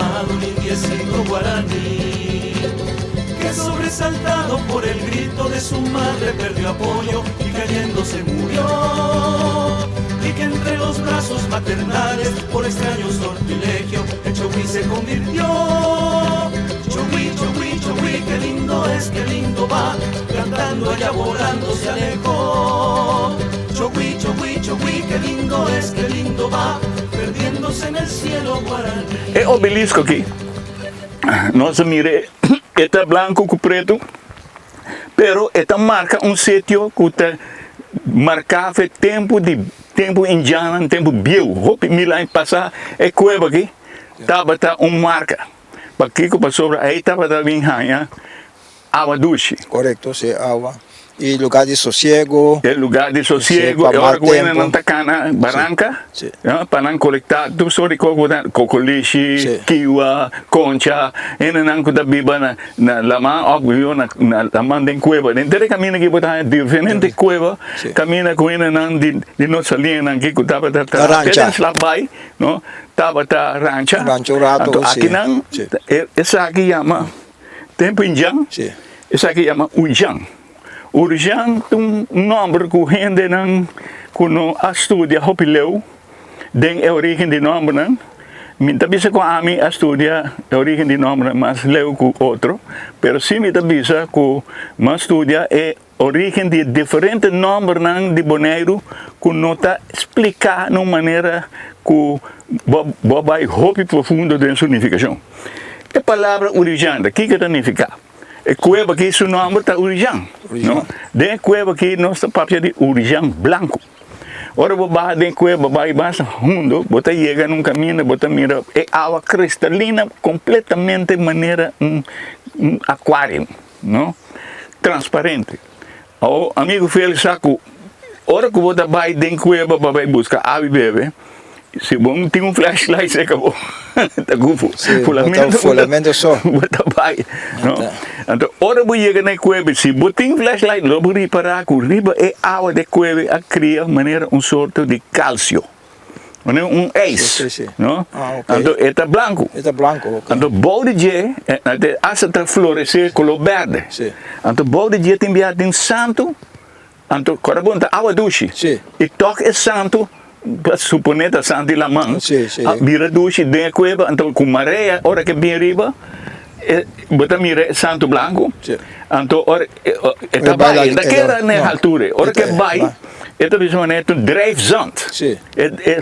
llamado un indiecito guaraní, que sobresaltado por el grito de su madre perdió apoyo y cayendo se murió. Y que entre los brazos maternales, por extraño sortilegio, en Chogui se convirtió. Chogui, Chogui, Chogui, qué lindo es, qué lindo va, cantando allá volando se alejó. Chogui, Chogui, Chogui, qué lindo es, qué lindo va, perdiéndose en el cielo guaraní. E obelisco aki, nos a mira e ta blanco cu preto, pero e ta marca un sitio cu ta marca fe tempo di tempo indianan, tempo bieu, hopi mil aña pasa e cueva aki tabata un marca. Pakico? Pasobra ey tabata bin haña awa dushi. Correcto, si, awa. Y lugar di sosiego. E lugar di sosiego, e ora cu hendenan ta cana baranca, pa nan colecta tur sort di coco, cocolishi, kiwa, concha, hendenan cu ta biba na laman of biba na laman den cueva. Den tur e caminda aki bo ta haña diferente cueva, caminda cu hendenan di nos saliñanan aki cu tabata traha te den slap bai, no, tabata rancha. Rancha un rato, Anto akinan esaki yama tempo indian. Esaki yama Ujan. Urjan ta un nòmber ku hendenan ku no a studia hopi leu den e orígen di nòmbernan. Mi ta bisa ku ami a studia e orígen di nòmbernan mas leu ku otro, pero si mi ta bisa ku mi a studia e orígen di e diferente nòmbernan di Boneiru ku no ta spliká na un manera ku bo bo bai hopi profundo den su nifikashon. E palabra Urijan ta kiko ta nifiká? E kueba aki su nomber ta Urijan, no? Den e kueba aki nos ta papia di Urijan blanku. Ora bo baha den e kueba bai mas hundo, bo ta yega na un kaminda, bo ta mira e awa kristalina kompletamente manera un akuarium, no? Transparente. Awor, amigu Felix sa ku ora ku bo ta bai den kueba pa bai buska awa i bebe, si bo no tin un flashlight serka bo, ta ku Sí, bo ta fulamento so. Bo ta bai, no? Anto ora bo yega na e kueba, si bo tin flashlight lo bo ripará ku riba e awa di e kueba a kria manera un sorto di kalsio. Manera un ijs, Sí, sí, sí. no? Ah, ok. Anto e ta blanku. E ta blanku, ok. Anto bou di dje, e hasta ta floresé koló bèrdè. Sí. Anto bou di dje tin bia tin santu, anto kòrda bon ta awa dushi. Sí. I tòg e santu, pa suponé ta santu di laman, Sí, sí. a bira dushi den e kueba, anto ku marea ora ke bin riba, e bo ta mira e santu blanku, Sí. anto ora e ta bai, e ta keda na e haltura, ora ke bai. E ta bisa manera ta drijfzand. Sí. E, e,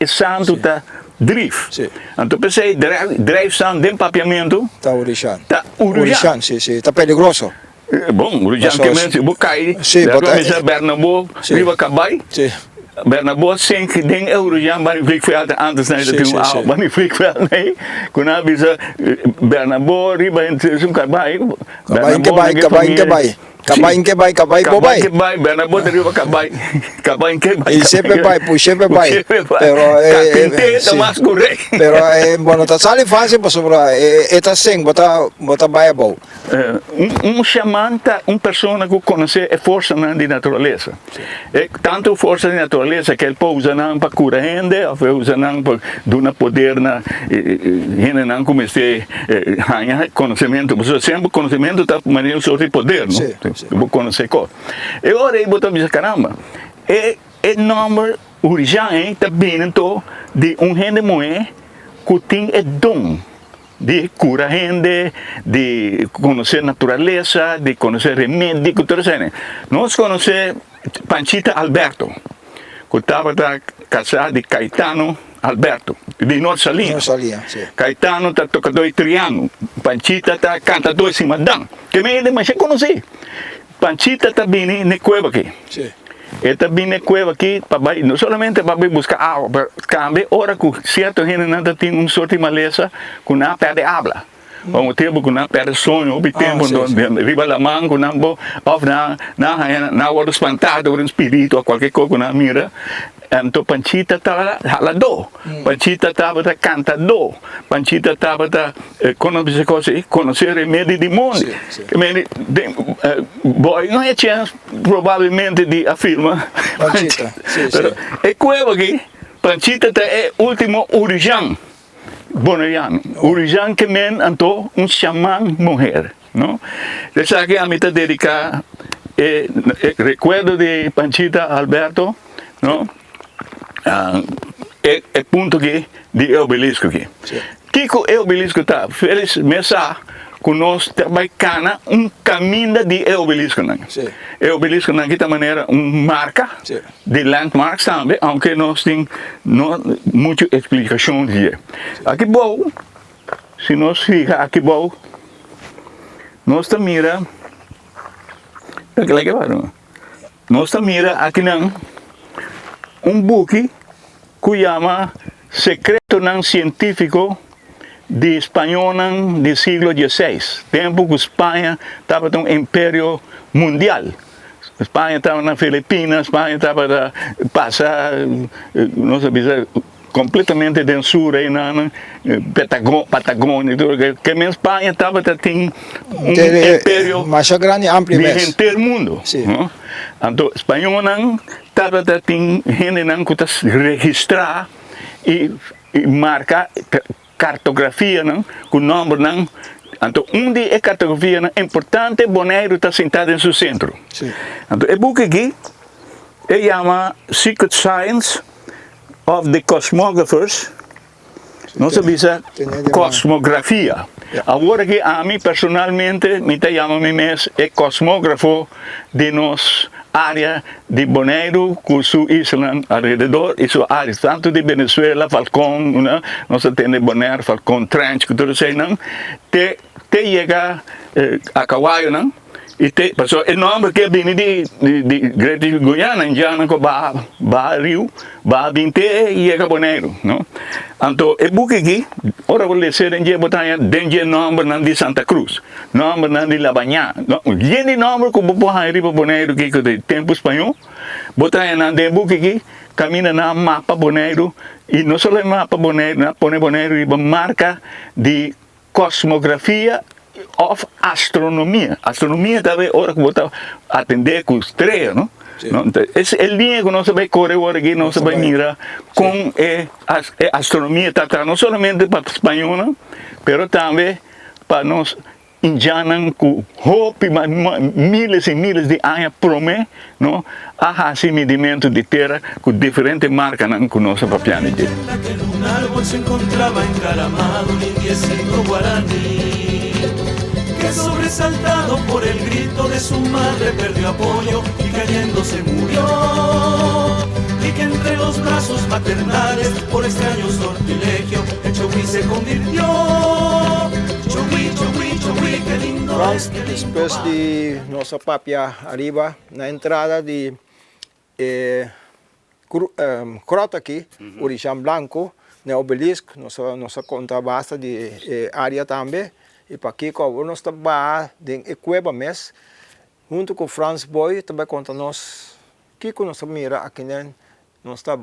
e santu Sí. ta drijf. Sí. Anto p'esei drijf, drijfzand den papiamentu Ta Urishan. ta Urujan. Urishan, sí, sí. Ta peligroso. Eh, Bon, Urujan Paso ke men si bo kai, Sí, bo bo ta- bisa Bernabo Sí. riba kabai. Sí. Bernabo sink den e Urujan bani vliegveld antes na Sí, tin sí, un awa sí. bani vliegveld nee. Ku nan a bisa eh, Bernabo riba un kabai. Kabai ke bai, kabai ke bai. Kabai ke bai, kabai bo bai. Kabai ke bai, bena bo ta riba kabai. Kabai ke bai. I semper bai, pu semper bai. Pero eh, Carpintero ta mas ku rei. Pero eh, bo no ta sali fácil pasobra e, e ta sing, bo ta bo ta bai abou. Un, un shaman ta un persona ku konosé e forsanan di naturalesa. E tantu forsa di naturalesa ke el por usa nan pa kura hende òf e usa nan pa duna poder na hendenan ku mester haña konosementu. Pasobra semper konosementu ta manera un sorto di poder, no? Bo konosé kos. E ora ei bo ta bisa, karamba, e e nòmber Urijan ei ta bini anto di un hende muhé ku tin e don. Di cura hende, di conoce naturalesa, di conoce remedi cu tur esene. Nos conoce Panchita Alberto, cu tabata casa di Caetano Alberto, di Noord Salia. Noord Salia, si. Caetano ta tocador di triango, Panchita ta cantador di simadan. Ke men hende masha conoci. Panchita ta bini n'e cueva aki. Si. E ta bini n'e cueva aki pa bai, no solamente pa bai busca awa, pero tambe ora cu cierto hendenan ta tin un sorti malesa cu nan a perde habla. Pa motibu cu nan a perde soño hopi tempo, Ah, si, si. riba laman cu nan bo, of nan nan haña nan a wordo spanta door un spiritu of cualkier cos cu nan a mira. Anto Panchita tabata haladó, Panchita tabata kantadó, Panchita tabata kono bisa kos ei, konosé remedi di mondi. Den boy no e chèns probablemente di a firma Panchita, Pero e kueba aki, Panchita ta e último urijan. Boneriano. Urijan ke men anto un shaman muher, no? Esaki ami ta dedica e recuerdo di Panchita Alberto, no? E e punto aki di e obelisco aki. Kiko e obelisco ta? Felix mes sa ku nos ta bai kana un kaminda di e obelisconan. E obelisconan aki ta manera un marka. Di landmarks tambe, aunke nos tin no muchu eksplikashon di dje. Aki bou, si nos fiha aki bou, nos ta mira, nos ta mira akinan un buki ku yama Sekretonan Sientífiko di Spañolnan di siglo dieseis, tempu ku Spaña tabata un imperio mundial. Spaña tabata na Filipinas, Spaña tabata pasa, nos a bisa, completamente den sur einan, Patagonia, tur loke. Ke men Spaña tabata tin un imperio Masha grandi amplio di mes. henter mundo. Sí. No? Anto spañolnan tabata tin hendenan ku ta registrá i marka Kartografianan ku nòmbernan, anto un di e kartografianan importante Boneiru ta sintá den su sentro. Anto e buki aki e yama Secret Science of the Cosmographers, nos ta bisa kosmografia. Awor aki ami personalmente mi ta yama mi mes e kosmografo di nos área di Boneiru ku su islanan alrededor i su área tantu di Venezuela, Falcon, nos ta tende Bonaire, Falcon, Trench ku tur eseinan te te yega Akawayonan i te pasobra e nòmber ke a bini di di Great Guyana indiannan ku baha baha riu baha bin te yega Boneiru no anto e buki aki ora bo lese den dje bo ta haña den dje nòmbernan di Santa Cruz. Nòmbernan di Labañá. Yen di nòmber ku bo por haña riba Boneiru ki ku di tempu spañó, bo ta haña nan den e buki aki, kaminda nan a mapa Boneiru i no solo e mapa Boneiru, nan a pone Boneiru riba marka di kosmografia òf astronomia. Astronomia ta e ora ku bo ta atendé ku strea, no? Es e liña ku nos ta bai kore awor aki, nos ta bai mira kon e astronomia ta traha, no solamente pa spañónan, pero tambe pa nos indjannan ku hopi miles i miles di aña promé no a hasi midimentu di tera ku diferente markanan ku nos a papia di dje. Frans, despues di nos a papia ariba na entrada di e grot aki, Urijan Blanco, na e obelisk, nos a konta basta di e area tambe, i pakiko awor nos ta baha den e kueba mes, huntu ku Frans Boy ta bai konta nos kiko nos a mira akinen, nos ta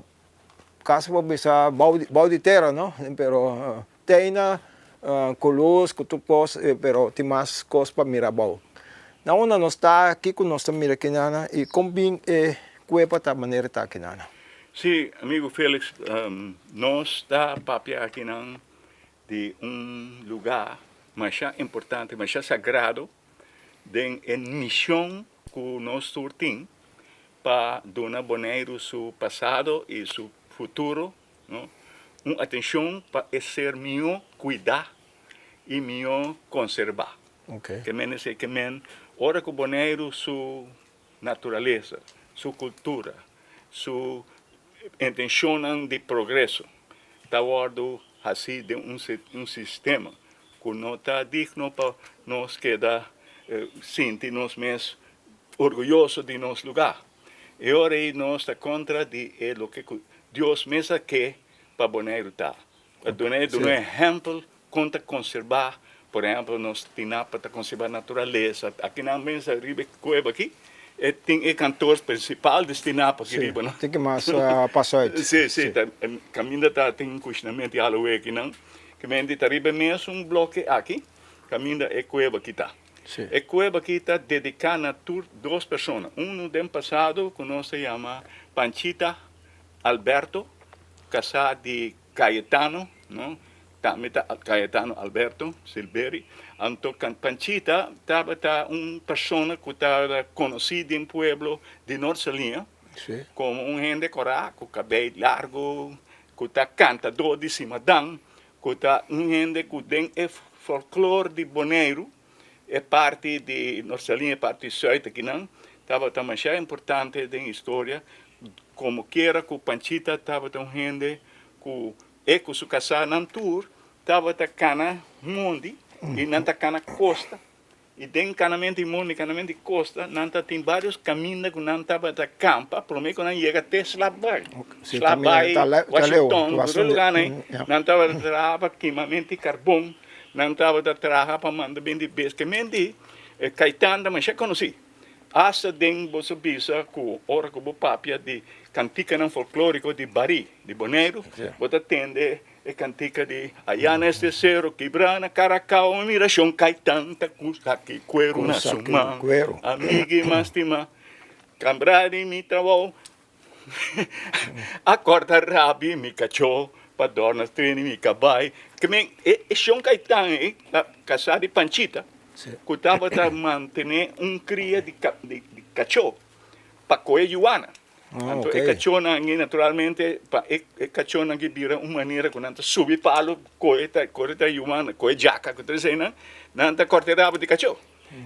Casi bo bisa bou di tera no, pero te aina cu luz cu tur cos pero tin mas cos pa mira abou. Na unda nos ta kico nos ta mira kinana y con bin e cuepa ta manera ta kinana? Sí, amigo Felix, nos ta papia akinan di un lugar masha importante, masha sagrado den e mision cu nos tur tin pa duna Boneiru su pasado i su futuro, no, un atenshon pa e ser mihó kuidá i mihó konserbá. Ke men esei? Ke men ora ku Boneiru su naturalesa, su kultura, su intenshonnan di progreso ta wòrdu hasí den un sistema ku no ta digno pa nos keda sinti nos mes orguyoso di nos lugá. E ora ei nos ta kontra di e loke ku Dios mes a ke pa Boneiru ta. Pa duna e duna un ehèmpel kon ta konserbá, por ehèmpel nos Tinapa ta konserbá naturalesa. Akinan mes ariba e kueba aki e tin e kantor prinsipal di Stinapa aki riba, no? Tin ki mas pasa uit. Sí, sí, kaminda ta tin kushinamentu i aloe akinan. Kimente ta riba e mesun bloke aki kaminda e kueba aki ta. E kueba aki ta dediká na tur dos persona, unu den pasado ku nos ta yama Panchita Alberto, kasá di Cayetano, no? Tambe ta Cayetano Alberto Silveri. Anto Panchita tabata un persona ku tabata konosí den pueblo di Nort Saliña komo un hende korá ku kabei largu, ku ta kantadó di simadan, ku ta un hende ku den e folklor di Boneiru, e parti di Nort Saliña, e parti sùit akinan, tabata masha importante den historia. Komokiera ku Panchita tabata un hende ku E ku su kasá nan tur tabata kana mondi i nan ta kana kosta. I den kanamentu di mondi i kanamentu di kosta nan ta tin vários kaminda ku nan tabata kampa promé ku nan yega te Slapbaai. Slapbaai, Washington, tur e lugánan ei nan tabata traha pa kimamentu di karbon, nan tabata traha pa manda bindi bes. Ke men di Kaitan ta masha konosí. Asta den bo sa bisa ku ora ku bo papia di kantikanan folklóriko di Barí di Boneiru, bo ta tende e kantika di Ayá na este sero kibrá na Karakao mi mira shon Kaitán ta ku saki kueru na su man, Amigi mas stimá, kambra di mi trabou. A corta rabi mi cachó pa dorna treni mi cabai. Ke men e shon Caitan ei ta casá di Panchita cu tabata mantene un cria di cachó pa coe yuana. Anto e cachónan aki naturalmente pa e cachónan aki bira un manera cu nan ta subi palo coe ta core ta yuana coe djaca cu tur eseinan nan ta corta e rabo di cachó.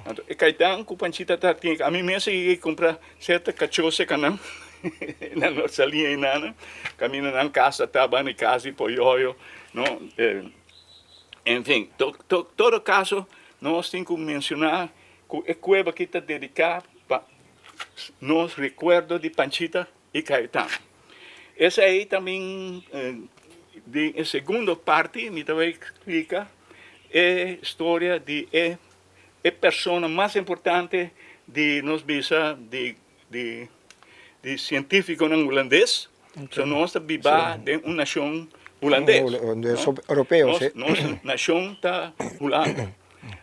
Anto e Caitan ku Panchita ta tin ami mes a yega kumpra serta kachó seka nan na nos salia einan kaminda nan kasa ta banda di kas di Poyoyo no en fin todo kaso nos tin ku menshoná ku e kueba aki ta dediká pa nos rekuerdo di Panchita i Caitan. Esei ta bin den e segundo parti mi ta bai splika e storia di e e persona mas importante di nos bisa di di di sientifikonan hulandes. So nos ta biba den un nashon hulandes. Europeo, si. Nos nashon ta Hulanda.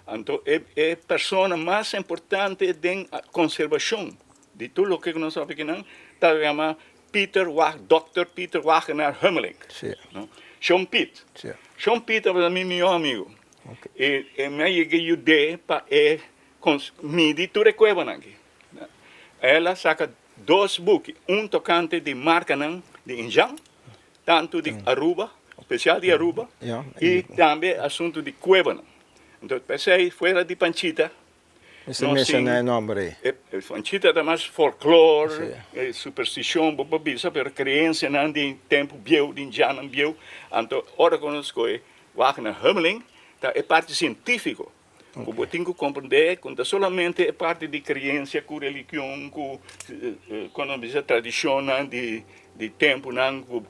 Anto e e persona mas importante den konservashon Di tur loke ku nos papia kinan ta yama Peter Wag, Dòkter Peter Wagenaar Hummelink. Sí. No? Shon Piet. Sí. Shon Piet tabata mi mihó amigu. Ok. E, e mi a yega yud'é pa e kons, midi tur e kuebanan aki. El a saka dos buki, un tokante di markanan di Injan, tantu di Aruba, spesial di Aruba, Ja. i tambe asuntu di kuebanan. Entonces, p'esei fuera di Panchita, Mester menshoná e nòmber ei. E Panchita ta mas folklor, superstishon, bo por bisa, pero kreensianan di tempu bieu, di indiannan bieu. Anto ora ku nos kohe Wagner Hummeling ta e parti sientífiko ku bo tin ku komprendé ku no ta solamente e parti di kreensia ku religion ku kon nos bisa tradishonnan di Di tempunan ku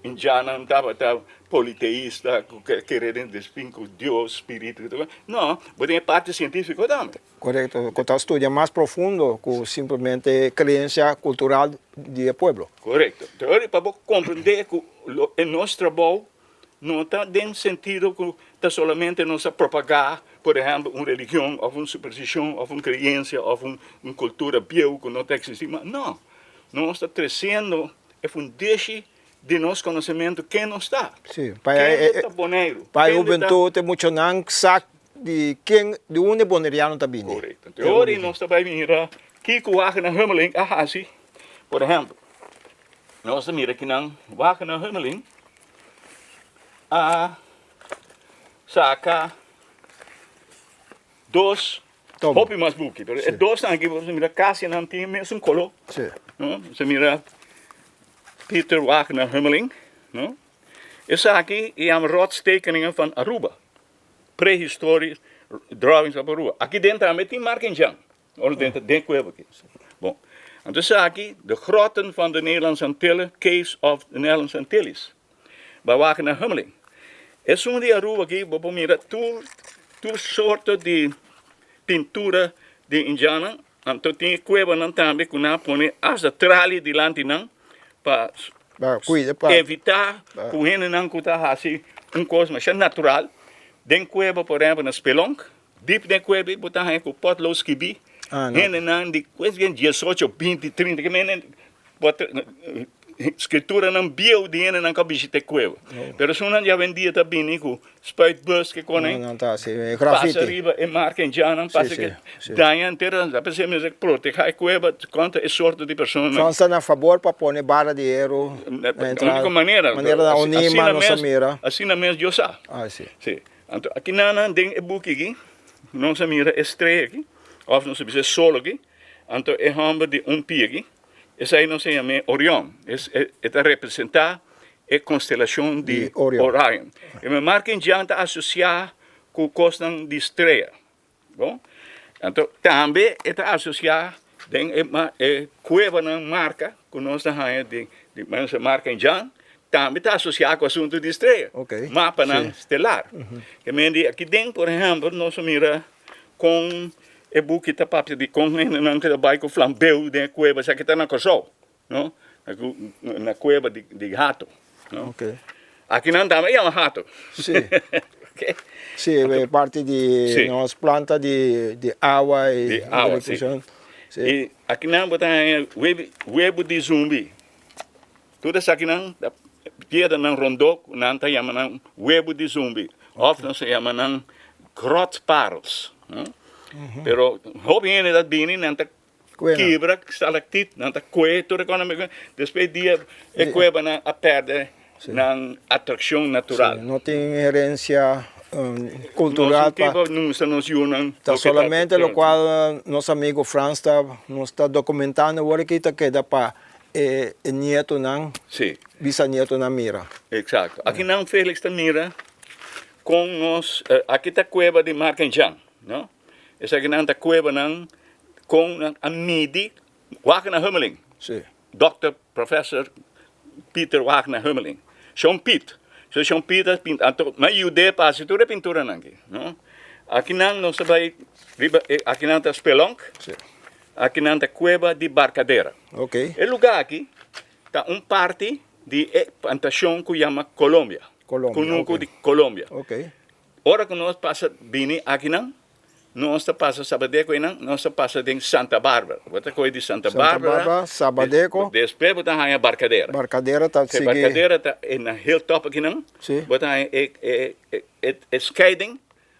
indjannan tabata politeista, ku kere den despin ku Dios, spiritu i tur. No, bo tin e parti sientífiko tambe. Korekto, ku ta studia mas profundo ku simplemente kreensia kultural di e pueblo. Korekto. Teori pa bo komprendé ku lo e nos trabou no ta den sentido ku ta solamente nos a propagá, por ehèmpel, un religion òf un superstishon òf un kreensia òf un kultura bieu ku no ta eksistí mas. No. Nos ta tresiendo e fundeshi di nos konosementu ken nos ta. Sí, pa Kende ta Boneiru? Pa e Kende ta. hubentud, e muchanan sa di ken, di unda e boneriano ta bini. Korekto. Anto ora nos ta bai mira kiko Wagner Hummeling a hasi. Por ehèmpel, nos ta mira kinan Wagner Hummeling a saka dos Toma. Hopi mas buki, pero e dosnan aki bo ta mira kasi nan tin e mesun koló. Sí. No? Bo ta mira Peter Wagner Hummeling, no? Esaki e yama rotstekeningen van Aruba. Prehistorisch drawings of Aruba. Aki den tambe tin marka indjan. Ora den ta den kueba aki. Bon. Anto esaki de grotten van de Nederlandse Antillen, Caves of the Nederlandse Antilles. Ba Wagner Hummeling. Esun di Aruba aki bo por mira tur tur sorto di pintura di indiannan, anto tin e cuevanan tambe cu nan a pone hasta trali dilanti nan pa evita cu hendenan cu ta haci un cos masha natural den cueva por ehempel na Spelonk. Dip den kuebi bo ta haña ku potlood skibí. Hendenan di kues bien diesocho, binti, trinta ke menen bo ta. Skrituranan bieu di hendenan ku a bishita e kueba. Pero esunnan di awendia ta bini ku spuitbus ke konen pasa riba e marka indiannan pasa ke daña entero. Ta p'esei mester proteha e kueba kontra e sorto di personanan. Frans ta na fabor pa pone bara di heru na entrada. Úniko manera. Manera na Onima nos a mira. Asina mes Dios sa. Si. Anto akinanan den e buki aki nos a mira e strea aki òf nos a bisa e sol aki. Anto e hòmber di un pia aki. Esei nos a yam'é Orion. E ta representá e konstelashon di Orion. E marka indian ta asosiá ku kosnan di strea. Bon. Anto tambe e ta asosiá den e kuevanan marka ku nos ta haña di marka indian, tambe ta asosiá ku asuntu di strea. Mapanan stelar. Ke men di aki den, por ehèmpel, nos a mira Kon e buki ta papia di kon hendenan ta bai ku flambeu den e kueba, esaki ta na Kòrsou, no? Na kueba di Hato, no? Akinan tambe yama Hato. Sí. Sí, e parti di nos planta di awa i Di awa, sí. I akinan bo ta haña webu di zumbi. Tur esakinan ta piedranan rondó ku nan ta yama nan webu di zumbi òf nos ta yama nan grotparels. Pero hopi hende ta bini nan ta kibra stalaktit, nan ta kue tur e kos, despues dia e kuebanan a pèrdè nan atrakshon natural. No tin herensia kultural pa. Nos no tin nos yunan. Ta solamente lokual nos amigo Frans ta nos ta dokumentando awor aki ta keda pa e nietonan, Sí. bisanietonan mira. Exacto. Aki nan Felix ta mira con nos, aki ta cueva di Markenjan, no? Esaki nan ta cuevanan con nan a midi Wagner Hummeling. Sí. Doctor Professor Peter Wagner Hummeling. Shon Piet. So Shon Piet a pinta, anto mi a yud'é pa haci tur e pinturanan aki, no? Aki nan nos ta bay riba, aki nan ta Spelonk. Sí. Aki nan ta Cueva di Barcadera. Ok. E lugar aki ta un parti di e plantacion cu yama Colombia. Colombia, Cunucu ok. di Colombia. Ok. Ora cu nos pasa bini akinan, nos ta pasa Sabadeco einan, nos ta pasa den Santa Barbara. Bo ta coge di Santa Santa Barbara, Barbara, Sabadeco. Despues bo ta haya Barcadera. Barcadera ta Te sigui. Barcadera ta e na hilltop akinan. Si. Bo ta haya e, e, e, e, e scheiding.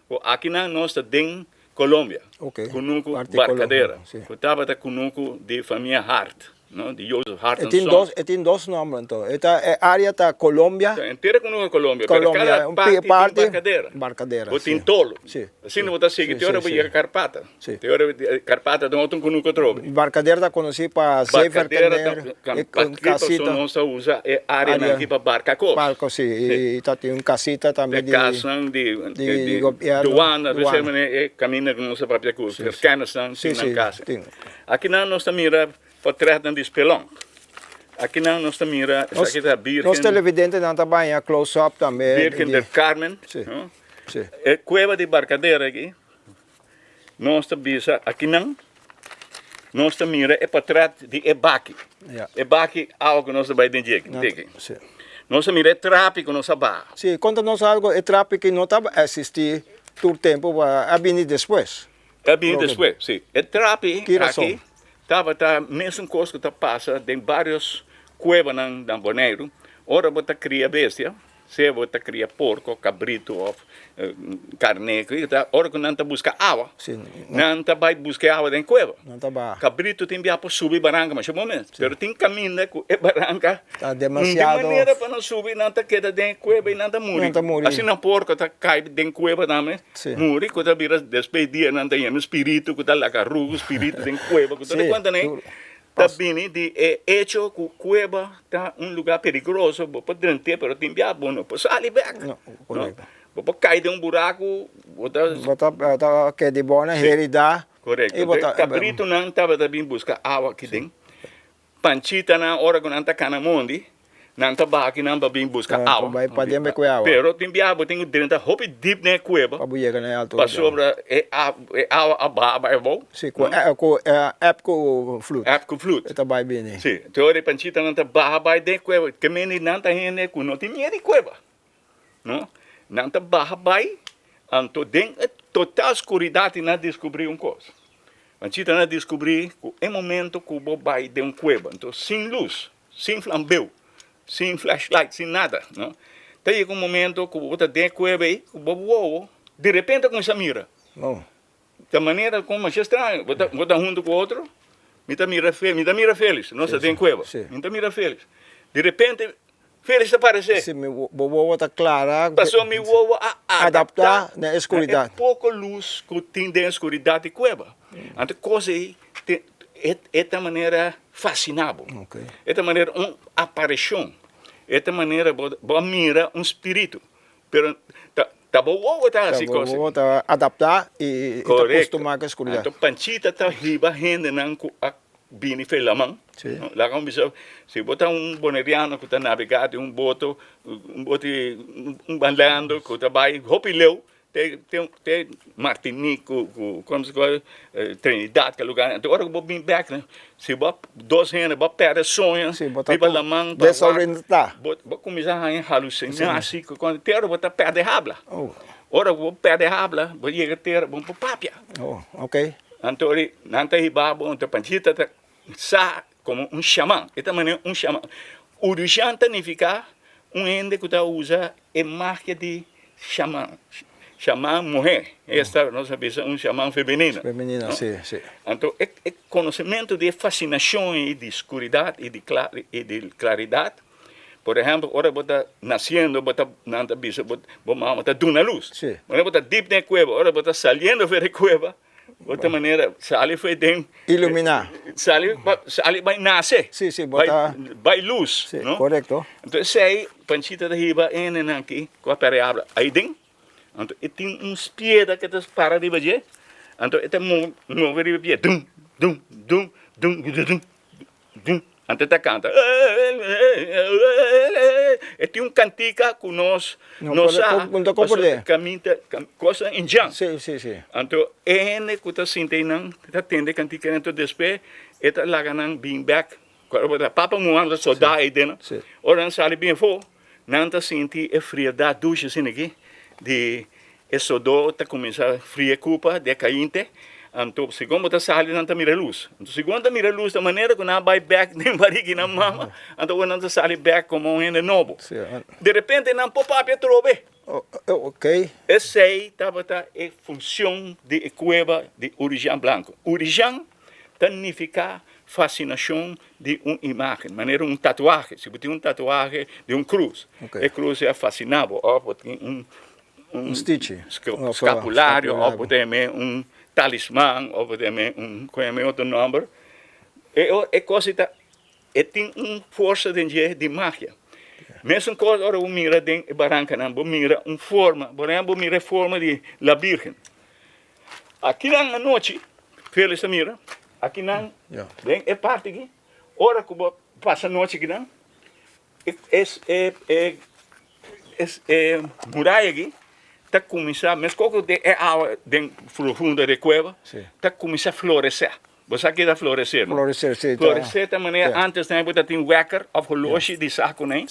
Bo akinan nos ta den Colombia, Ok, kunuku parti Barcadera, Colombia, si. ku tabata kunuku di famia Hart, no, di Joseph Hart E and tin Sons. dos, e tin dos nomber anto. E ta, e area ta Colombia. Ta entero kunuku Colombia, pero Colombia, kada un parti pi- tin parti, Barcadera. Barcadera, Bo si. tin Tolo. Si. Asina bo ta sigui Si, te ora si, bo si. yega Karpata. Si. Te ora Karpata ta un otro kunuku atrobe. Barcadera ta konosí pa Barcadera zeeverkener, ta, e pa un ki pasobra kasita. nos ta usa e areanan Area. aki pa barka kos. Barko, si. I ta tin un kasita tambe E di. kasnan di Di di gobièrnu, duana, duana. esei manera e kaminda ku nos a papia ku verkennisnan Si, tin nan si, kas. tin. Akinan nos ta mira portretnan di Spelonk. Akinan nos ta mira, Nos, esaki ta nos Birgen, televidentenan ta baña close up tambe Birgen di del Carmen, Si, no? si. E kueba di Barcadera aki, nos ta bisa akinan nos ta mira e portret di e baki. Ja. E baki awa ku nos ta bai den dje, Nan- tiki. Si. Nos a mira e trapi ku nos a baha. Si, konta nos algo, e trapi ki no taba existi tur tempu, a bini despues. A bini Roque. despues, si. E trapi Ki rason? aki tabata mesun kos ku ta pasa den varios kuebanan na Boneiru. Ora bo ta kria bestia, Sea bo ta kria porko, kabritu òf karné, ora ku nan ta buska awa, nan ta bai buska e awa den kueba. Kabritu tin bia por subi baranka masha bon mes, pero tin kaminda ku e baranka no tin manera pa nan subi, nan ta keda den e kueba i nan ta muri. Asina porko ta kai den kueba tambe, muri, ku ta bira despues dia nan ta yama spiritu ku ta laga rugu, spiritu den kueba, ku ta di kuenta nei. Ta bini di e echo ku kueba ta un lugá peligroso, bo por drent'é pero tin bia bo no por sali bèk. No, korekto. Bo por kai den un buraku, bo ta. Bo ta ta keda bo na heridá. Korekto. I bo ta. Kabritunan tabata bin buska awa aki den. Panchitanan ora ku nan ta kana mondi. Nan ta baha akinan pa bin buska Ah, awa. pa bai pa den be kue awa. Pero tin biaha bo tin ku drenta hopi dip den e kueba. Pa bo yega na e altura. Pasobra e e awa a baha bai abou. Si, ku ku eb ku flut. Eb ku flut. E ta bai bini. Si, te ora e panchitanan ta baha bai den e kueba. Ke mende nan ta hende ku no tin miedu di kueba. No, nan ta baha bai, anto den e total skuridat i nan a diskubrí un kos. Panchitanan a diskubrí ku e momento ku bo bai den un kueba, anto sin lus. Sin flambeu, sin flashlight, sin nada, no. Ta yega un momento ku bo ta den e kueba ei, ku bo wowo di repente a kuminsá mira. Ta manera kon masha straño, bo ta bo ta huntu ku otro, mi ta mira Fe, mi ta mira Felix, nos ta den kueba, mi ta mira Felix. Di repente Felix ta paresé. Si, mi bo wowo ta klara. Pasobra mi wowo a adaptá na e skuridat. Na e poko lus ku tin den e skuridat di kueba. Anto kos ei e ta manera fasiná bo. E ta manera un aparishon. E ta manera bo a mira un spiritu. Pero ta bo wowo ta hasi kos. Ta bo wowo ta adaptá i ta kustumá ku e skuridat. Anto Panchita ta hiba hendenan ku a bini fe laman. Laga un bisa, si bo ta un boneriano ku ta nabegá den un boto, un bote, un bandando ku ta bai hopi leu, te te Martinique ku ku komo se kua Trinidad ke lugar, anto ora ku bo bin bek si bo dos hende bo a perde soño riba laman pa wak bo bo kuminsá haña halusinasi ku kon te ora bo ta perde habla, ora ku bo perde habla bo yega tera bo no por papia. Anto nan ta hiba bo anto Panchita ta sa komo un shaman, e ta manera un shaman. Urushan ta nifiká un hende ku ta usa e magia di shaman, shaman muhé, esta nos a bisa un shaman femenino. Femenino, si, si. Anto e e konosementu di e fasinashon ei di skuridat i di kla i di klaridat, por ehèmpel ora bo ta nasiendo bo ta nan ta bisa bo bo mama ta duna lus, ora bo ta dip den e kueba, ora bo ta saliendo for di e kueba, Otro manera, sali foi den. Iluminá. Sali, sali bai nase. Sí, sí, bo ta. Bai lus. Sí, no? Korekto. Anto esei, Panchita ta hiba hendenan aki ku a perde habla ai den. Anto e tin un spieda ke ta para riba dje. Anto e ta move riba pie, dum, dum, dum, dum, dum, dum. Anto e ta kanta, E tin un kantika ku nos no sa, pasobra kaminta kosnan indjan. Anto e hende ku ta sinta einan ta tende e kantika anto despues e ta laga nan bin bèk. Papa muha ta soldá eiden. Ora nan sali bin afó, nan ta sinti e friedat dushi asina aki di E sodó ta kuminsá fria e kupa di e kainte, anto segun bo ta sali nan ta mira lus. Anto segun nan ta mira lus ta manera ku nan a bai bèk den barigi nan mama, anto awor nan ta sali bèk komo un hende nobo. De repente nan por papia atrobe. Esei tabata e funshon di e kueba di Urijan Blanko. Urijan ta nifiká fasinashon di un imágen, manera un tatuahe. Si bo tin un tatuahe di un krus, e krus a fasiná bo òf bo tin un Un stichi. Scapulario of bo ta yam'é un talisman of bo ta yam'é un kon yam'é otro nomber. E e kos ei ta e tin un forsa den dje di magia. Mesun kos ora bo mira den e barankanan bo mira un forma, por ehempel bo mira e forma di la Birgen. Akinan anochi Felix ta mira, akinan den e parti aki ora ku bo pasa nochi akinan E e muraya aki ta kuminsá meskos ku den e awa den profundo di e kueba ta kuminsá floresé. Bo sa ke ta floresé no? Floresé si. Floresé ta manera ántes nan bo ta tin wèker òf holoshi di saku nan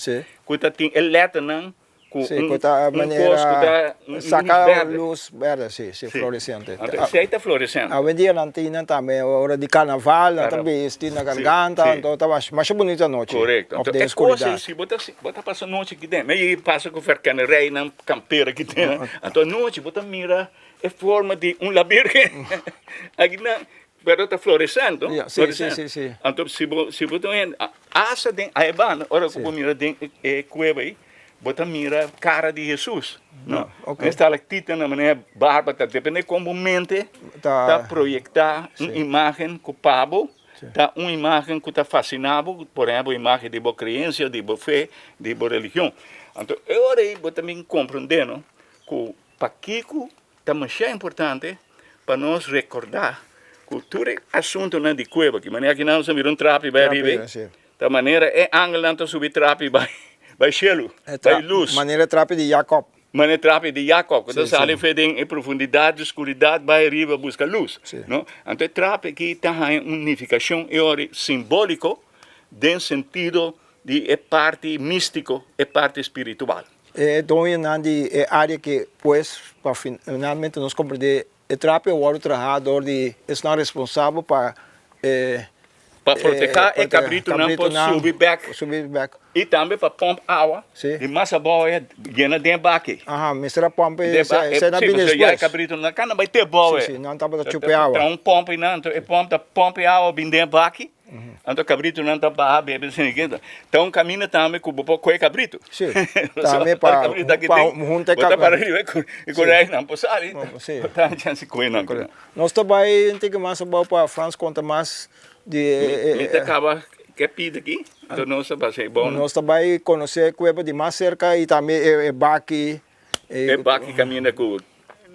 ku ta tin e lèternan ku un kos ku ta un lus berde. Lus berde, si, si, floreciente. Anto esei ta floreciente. Awendia nan tin nan tambe ora di carnaval, nan ta bisti na garganta, anto ta masha bunita anochi. Correcto. Of Anto den e kos oscuridad. ei, si bo ta bo ta pasa nochi aki den, mi pasa ku verkennerijnan, kampera aki den, anto anochi bo ta mira e forma di un la Virgen aki nan, pero ta florecendo, Ya, si, si, si, si. Anto si bo si bo ta un hasta den Aebana, ora ku bo mira den e kueba ei, Bo ta mira cara di Jesus, no? Ok. Un estalactita na manera barba ta depende con bo mente ta proyecta un imagen cu pa bo ta un imagen cu ta fascina bo, por ehempel imagen di bo creencia, di bo fe, di bo religion. Anto e ora ei bo ta bin comprende no cu pakico Ta masha importante pa nos recorda cu tur e asuntonan di cueba aki, manera aki nan nos a mira un trapi bay ariba ey, ta manera e angelnan ta subi trapi bay bay cielo, bay luz. Manera e trapi di Jacob. Manera e trapi di Jacob cu ta sali fe den e profundidad di oscuridad bay ariba busca luz, no? Anto e trapi aki ta haya un nificacion e ora simbolico den sentido di e parti mistico, e parti spiritual. E doñonan di e área ke pues pa finalmente nos komprendé e trapi a wòrdu trahá dor di esnan responsabel pa e Pa protehá e kabritunan por subi bèk. Subi bèk. I tambe pa pòmp awa di mas abou e yena den e baki. Aha, mester a pòmp e esei na bini despues. Ya e kabritunan kana bai te abou e. Si, si, nan tabata chupa e awa. Ta un pòmp einan, anto e pòmp ta pòmp e awa bin den e baki, anto kabritunan ta baha bebe esei. Ta un kaminda tambe ku bo por kohe kabritu. Si, tambe pa hunta e kabritu. Bo ta para riba e korai nan por sali, ta chance kohe nan. Nos ta bai un tiki mas abou pa Frans konta mas di e. Mi ta kaba ke pida aki, anto nos ta basa e bon. Nos ta bai konosé e kueba di mas serka i tambe e baki. E baki kaminda ku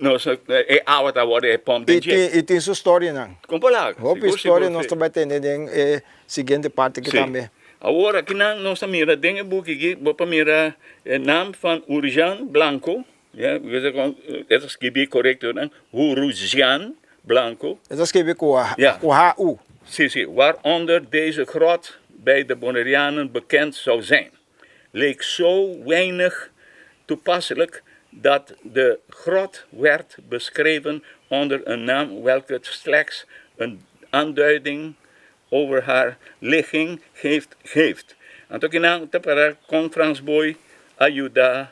nos e awa ta wòrdu e pòmp den dje. I tin su storianan. Kon por laga. Hopi storia nos ta bai tende den e siguiente parti aki tambe. Awor akinan nos ta mira den e buki aki bo por mira e nam van Urjan Blanco. Ya, e ta skibi korekto nan, Huruzian Blanco. E ta skibi ku H-U. Si, si, waaronder deze grot bij de Bonaireanen bekend zou zijn, leek zo weinig toepasselijk dat de grot werd beschreven onder een naam welke slechts een aanduiding over haar ligging geeft, geeft. Anto kinan ta para kon Frans Boy a yuda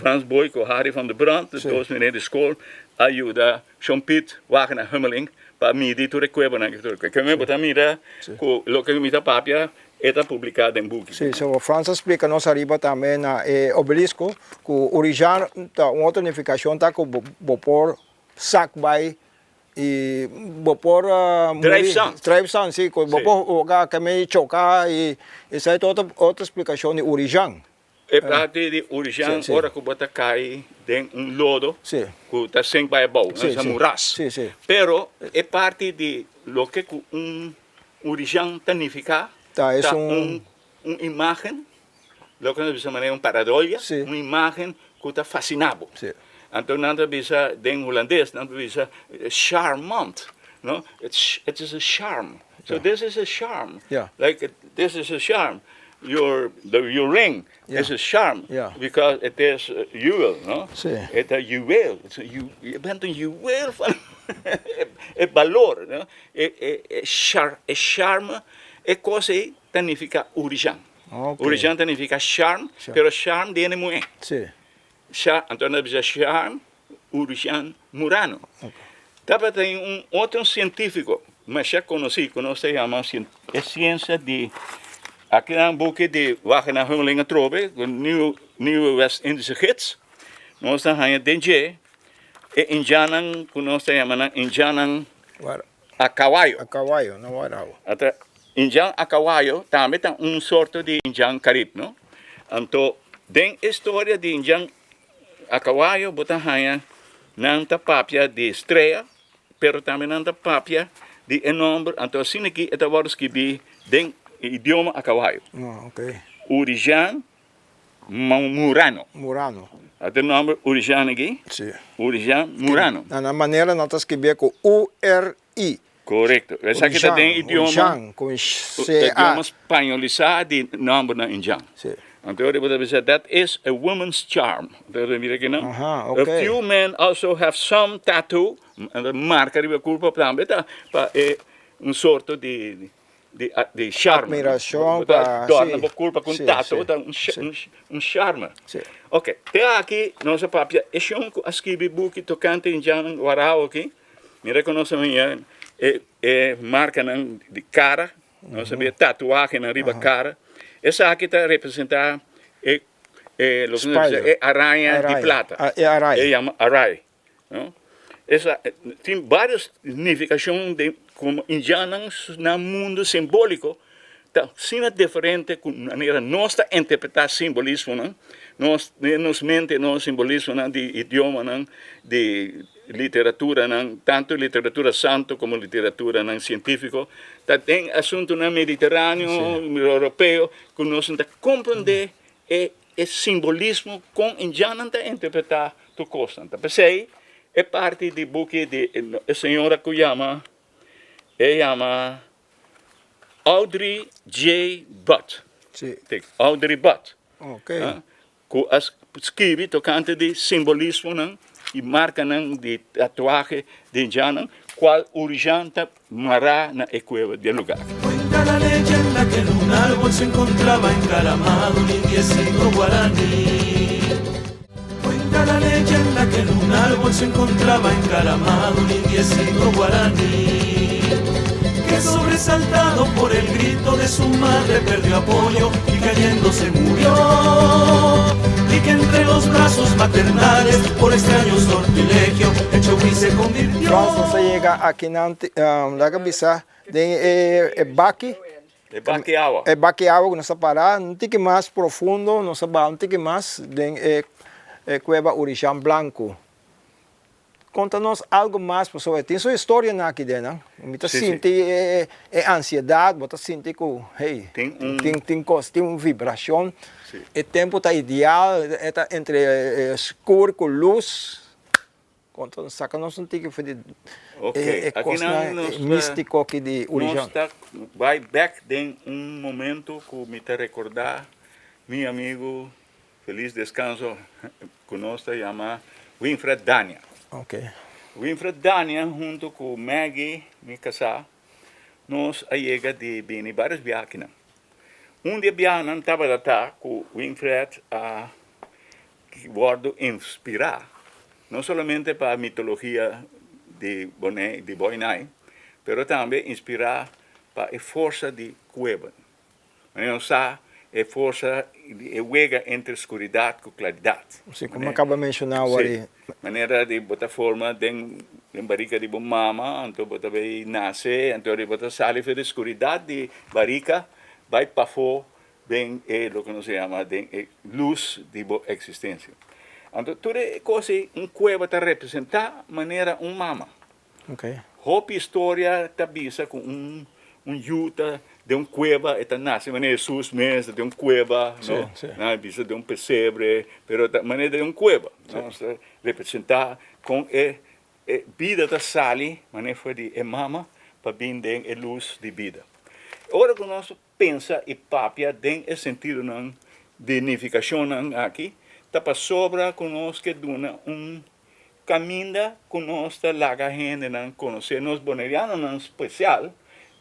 Frans Boy ku Harry van der Brand, de dos meneer di skol, a yuda Shon Piet Wagenaar Hummeling pa midi tur e kuebanan ki tur. Ke men bo ta mira ku loke mi ta papia e ta publiká den buki. Si, so Frans a splika nos ariba tambe na e obelisco ku Urijan ta un otro nifikashon ta ku bo por sak bai i bo por muri. Drijfzand, si, ku bo por hoga ke men choka i esei ta otro splikashon di Urijan. E parti di Urijan ora ku bo ta kai den un lodo ku ta sink bai abou, nos ta muras. Pero e parti di loke ku un Urijan ta nifiká ta un imágen, loke nos ta bisa manera un paradolia, un imágen ku ta fasiná bo. Anto nan ta bisa den hulandes, nan ta bisa charmant, no? It is a charm. So this is a charm. Like this is a charm. Your your ring is a charm because it is jewel, no? E ta juweel, je bent een juweel van e balor, no? E e e char e charme, e kos ei ta nifiká Urijan. Urijan ta nifiká charm, pero charm di hende muhé. Char, anto nan ta bisa charm Urijan Murano. Tabatin un otro sientífiko masha konosí ku nos ta yama e siensia di aki nan buki di Wagenaar Hummeling atrobe, Nieuwe West-Indische Gids, nos ta haña den dje e indjannan ku nos ta yama nan indjannan a kawayo. A kawayo, no warau. Ata indjan a kawayo tambe ta un sorto di indjan karib, no? Anto den e storia di indjan A kawayo bo ta haña nan ta papia di strea, pero tambe nan ta papia di e nomber, anto asina aki e ta wòrdu skibí den e idioma a kawayo. Urijan Murano. Murano. Ata e nomber Urijan aki? Si. Urijan Murano. Na nan manera nan ta skibié ku U-R-I. Korekto. Esaki ta den idioma, Urijan, ku C-A. idioma spañolisá di nombernan indjan. Si. Anto ora bo ta bisa, that is a woman's charm. Anto ora mira kinan. Aha, ok. A few men also have some tattoo, anto marka riba kurpo tambe ta pa e un sorto di di di charme. Admiracion Bo ta pa, dòrna si. bo kurpa ku un Si, tattoo si, ta un si. un charme. Si. Ok, te aki nos a papia e shon ku a skibi buki tokante indjannan warao aki. Mi rekonosé mi e e markanan di kara, nos a bira tatuahenan riba kara. Esaki ta representá e e loke nos ta bisa e araña di plata. E aray. E yama aray, no. Esa tin varios nifikashon den komo indiannan nan mundu simboliko ta asina diferente ku manera nos ta interpretá simbolismonan, nos den nos mente nos simbolismonan di idiomanan, di literaturanan, tantu literatura santu komo literaturanan sientífiko, ta den asuntunan mediteráneo, europeo, ku nos no ta komprondé e e simbolismo kon indiannan ta interpretá tur kosnan. Ta p'esei e parti di buki di e señora ku yama, e yama Audrey J. Butt. Sí. Audrey Butt. Ok. Ku a skibi tokante di simbolismonan i markanan di tatuahe di indiannan. Cual Urijan ta mará na e cueva di e lugar. Cuenta la leyenda que en un árbol se encontraba encaramado un indiecito guaraní. Cuenta la leyenda que en un árbol se encontraba encaramado un indiecito guaraní. Que sobresaltado por el grito de su madre perdió apoyo y cayendo se murió. Y que entre los brazos maternales por extraño sortilegio en chogui se convirtió. Frans nos a yega aki nan laga bisa den e baki. E baki awa. E baki awa ku nos a para un tiki mas profundo nos a baha un tiki mas den e kueba Urijan Blanku. Konta nos algu mas pasobra e tin su historianan aki den nan. Mi ta sinti e ansiedat, bo ta sinti ku hey, tin kos, tin un vibrashon. E tempu ta ideal, e ta entre skur ku lus. Konta nos, saka nos un tiki for di e kosnan místiko aki di Urijan. Nos ta bai bèk den un momento ku mi ta rekordá mi amigu Feliz descanso cu nos ta yama Winfred Dania. Okay. Winfred Dania hunto cu Maggie, mi casá, nos a yega di bini varios biaha akinan. Un di e biahanan tabata ta cu Winfred a wordo inspirá no solamente pa mitologia di Bonei, di Boinai, pero tambe inspirá pa e forsa di cueba. Manera nos sa e forsa di e wega entre skuridat ku klaridat. Si, komo a kaba menshoná awor i. Si, manera di bo ta forma den den barika di bo mama, anto bo ta bay nase, anto ora bo ta sali for di skuridat di barika bai pafó den e loke nos a yama den e lus di bo eksistensia. Anto tur e kos ei un kueba ta representá manera un mama. Hopi historia ta bisa ku un un yu ta den un kueba e ta nase manera Hesus mes ta den un kueba no nan a bisa den un pesebre pero ta manera den un kueba no ta representa kon e e bida ta sali manera for di e mama pa bin den e lus di bida ora ku nos pensa i papia den e sentidonan di nifikashonnan aki ta pasobra ku nos ke duna un Kaminda ku nos ta laga hendenan konosé nos bonerianonan spesial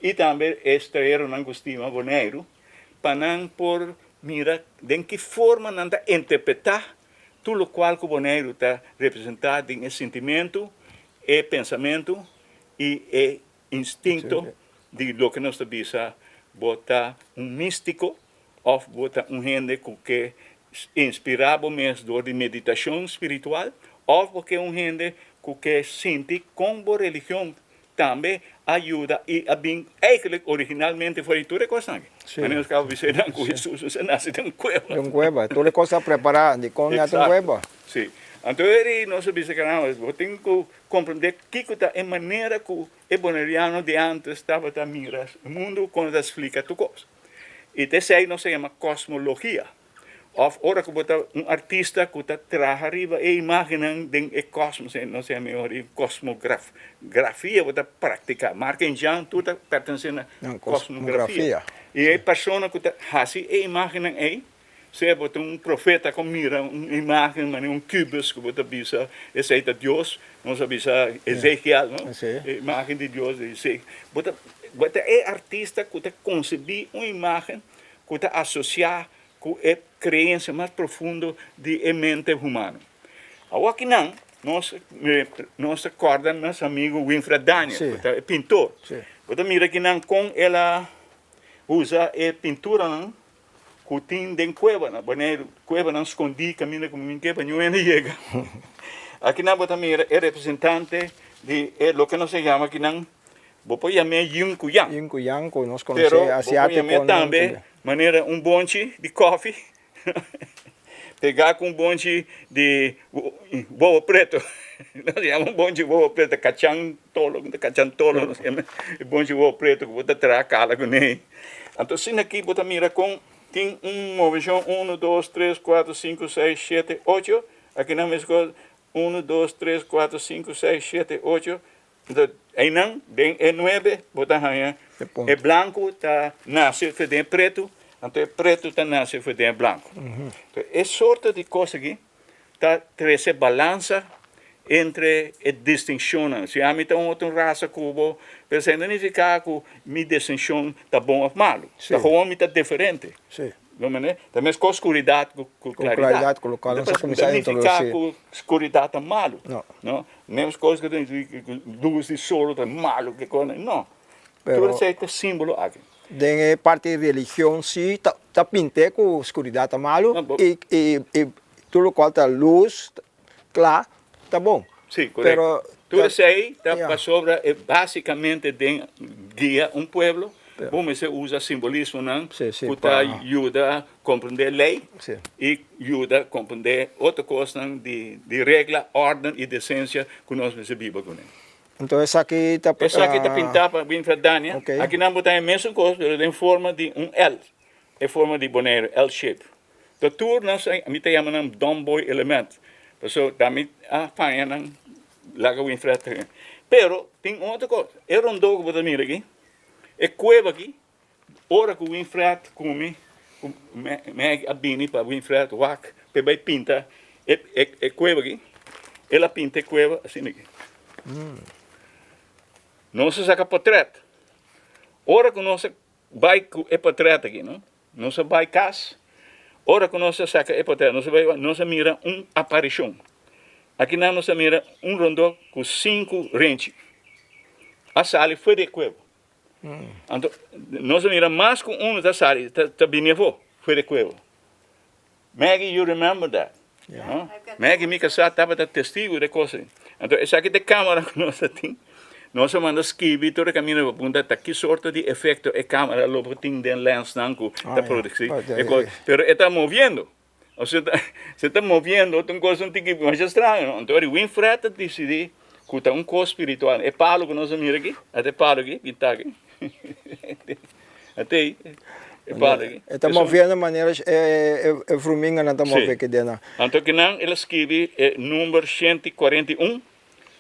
i tambe e estranheronan ku stima Boneiru, pa nan por mira den ki forma nan ta interpretá tur lokual ku Boneiru ta representá den e sintimentu, e pensamentu i e instinto di loke nos ta bisa bo ta un místiko òf bo ta un hende ku ke inspirá bo mes dor di meditashon spiritual òf bo ke un hende ku ke sinti kon bo religion tambe a yuda i a bin eigenlijk originalmente for di tur e kosnan aki. Manera nos kaba bisa nan ku Hesus a nase den un kueba. Den un kueba. Tur e kos a prepará dikon nat un kueba. Si. Anto eri nos a bisa caramba bo tin ku komprendé kiko ta e manera ku e boneriano di antes tabata mira e mundu kon e ta splika tur kos. I ta esei nos ta yama kosmologia. Òf ora ku bo ta un artista ku ta traha riba e imágennan den e kosmos, nos ta yama e ora kosmografia bo ta praktiká. Mark en Jan tur ta pertensé na kosmografia. I e persona ku ta hasi e imágennan ei, Sea bo ta un profeta ku mira un imagen manera un kubus ku bo ta bisa esei ta Dios, nos a bisa Ezekiel, no? E imagen di Dios di Ezekiel. Bo ta bo ta e artista ku ta konsebí un imagen ku ta asosiá ku e kreensia mas profundo di e mente humano. Awor akinan nos nos ta kòrda nos amigu Winfred Daniel ku ta e pintor. Bo ta mira akinan kon el a usa e pinturanan ku tin den kuebanan, Boneiru, kuebanan skondí kaminda ku mi ke pa niun hende yega. Akinan bo ta mira e representante di e loke nos ta yama akinan, bo por yam'é yin ku yang. Yin ku yang ku nos konosé asiátikonan. Pero bo por yam'é tambe manera un bonchi di kòfi pegá ku un bonchi di wowo pretu. Nos yama un bonchi wowo pretu kachan tolo, kachan tolo nos yama e bonchi wowo pretu ku bo ta traha kala kuné. Anto asina aki bo ta mira kon tin un moveshon unu, dos, tres, kuater, sinku, seis, shete, ocho, akinan meskos unu, dos, tres, kuater, sinku, seis, shete, ocho, anto einan den e nuebe bo ta haña e blanku ta nase for den e pretu, anto e pretu ta nase for den e blanku. E sorto di kos aki ta trese balansa. entre e distinshonnan. Si ami ta un otro rasa ku bo, pero esei no nifiká ku mi distinshon ta bon òf malu. Ta gewoon mi ta diferente. Bo mende? Ta meskos skuridat ku klaridat. Ku lokual nos a kuminsá No nifiká ku skuridat ta malu. No. Meskos ku lus di solo ta malu. No. Tur esei ta símbolo aki. Den e parti di religion si ta pint'é ku skuridat ta malu i tur lokual ta lus kla ta bon. Sí, korekto. Tur esei ta pasobra e básikamente den guia un pueblo bo mester usa simbolismonan ku ta yuda komprendé lei i yuda komprendé otro kosnan di regla, órden i desensia ku nos mester biba kuné. Anto esaki ta. Esaki ta pintá pa Winfred Dania. Akinan bo ta e mesun kos pero den forma di un L, e forma di Boneiru, L-shape. Ta tur nos, mi ta yama nan domboy element, pasobra ta mi a paña nan laga Winfred traha. Pero tin un otro kos, e rondó ku bo ta mira aki, e kueba aki, ora ku Winfred ku mi, ku Maggie a bini pa Winfred wak pa e bai pinta e kueba aki, el a pinta e kueba asina aki. Nos a saka potret. Ora ku nos a bai ku e potret aki, no? Nos a bai kas, ora ku nos a saka e potret, nos a bai, nos a mira un aparishon. Akinan nos a mira un rondó ku sinku renchi a sali for di e kueba. Anto nos a mira mas ku unu ta sali, ta bini afó for di e kueba. Maggie, you remember that? No? Maggie, mi kasá, tabata testigu di e kos ei. Anto esaki ta e kamera ku nos a tin. Nos a manda skibi tur e kaminda pa punta ta ki sorto di efekto e kamera lo por tin den lensnan ku ta produsí e kos. Pero e ta moviendo. Osea se ta moviendo ta un kos un tiki masha straño, no? Anto Winfred a disidí ku ta un kos spiritual. E palu ku nos a mira aki, ata e palu aki, pintá aki. Ata ei, e palu aki. E ta moviendo manera e fruminganan ta move aki den nan. Anto kinan el a skibi e number 141,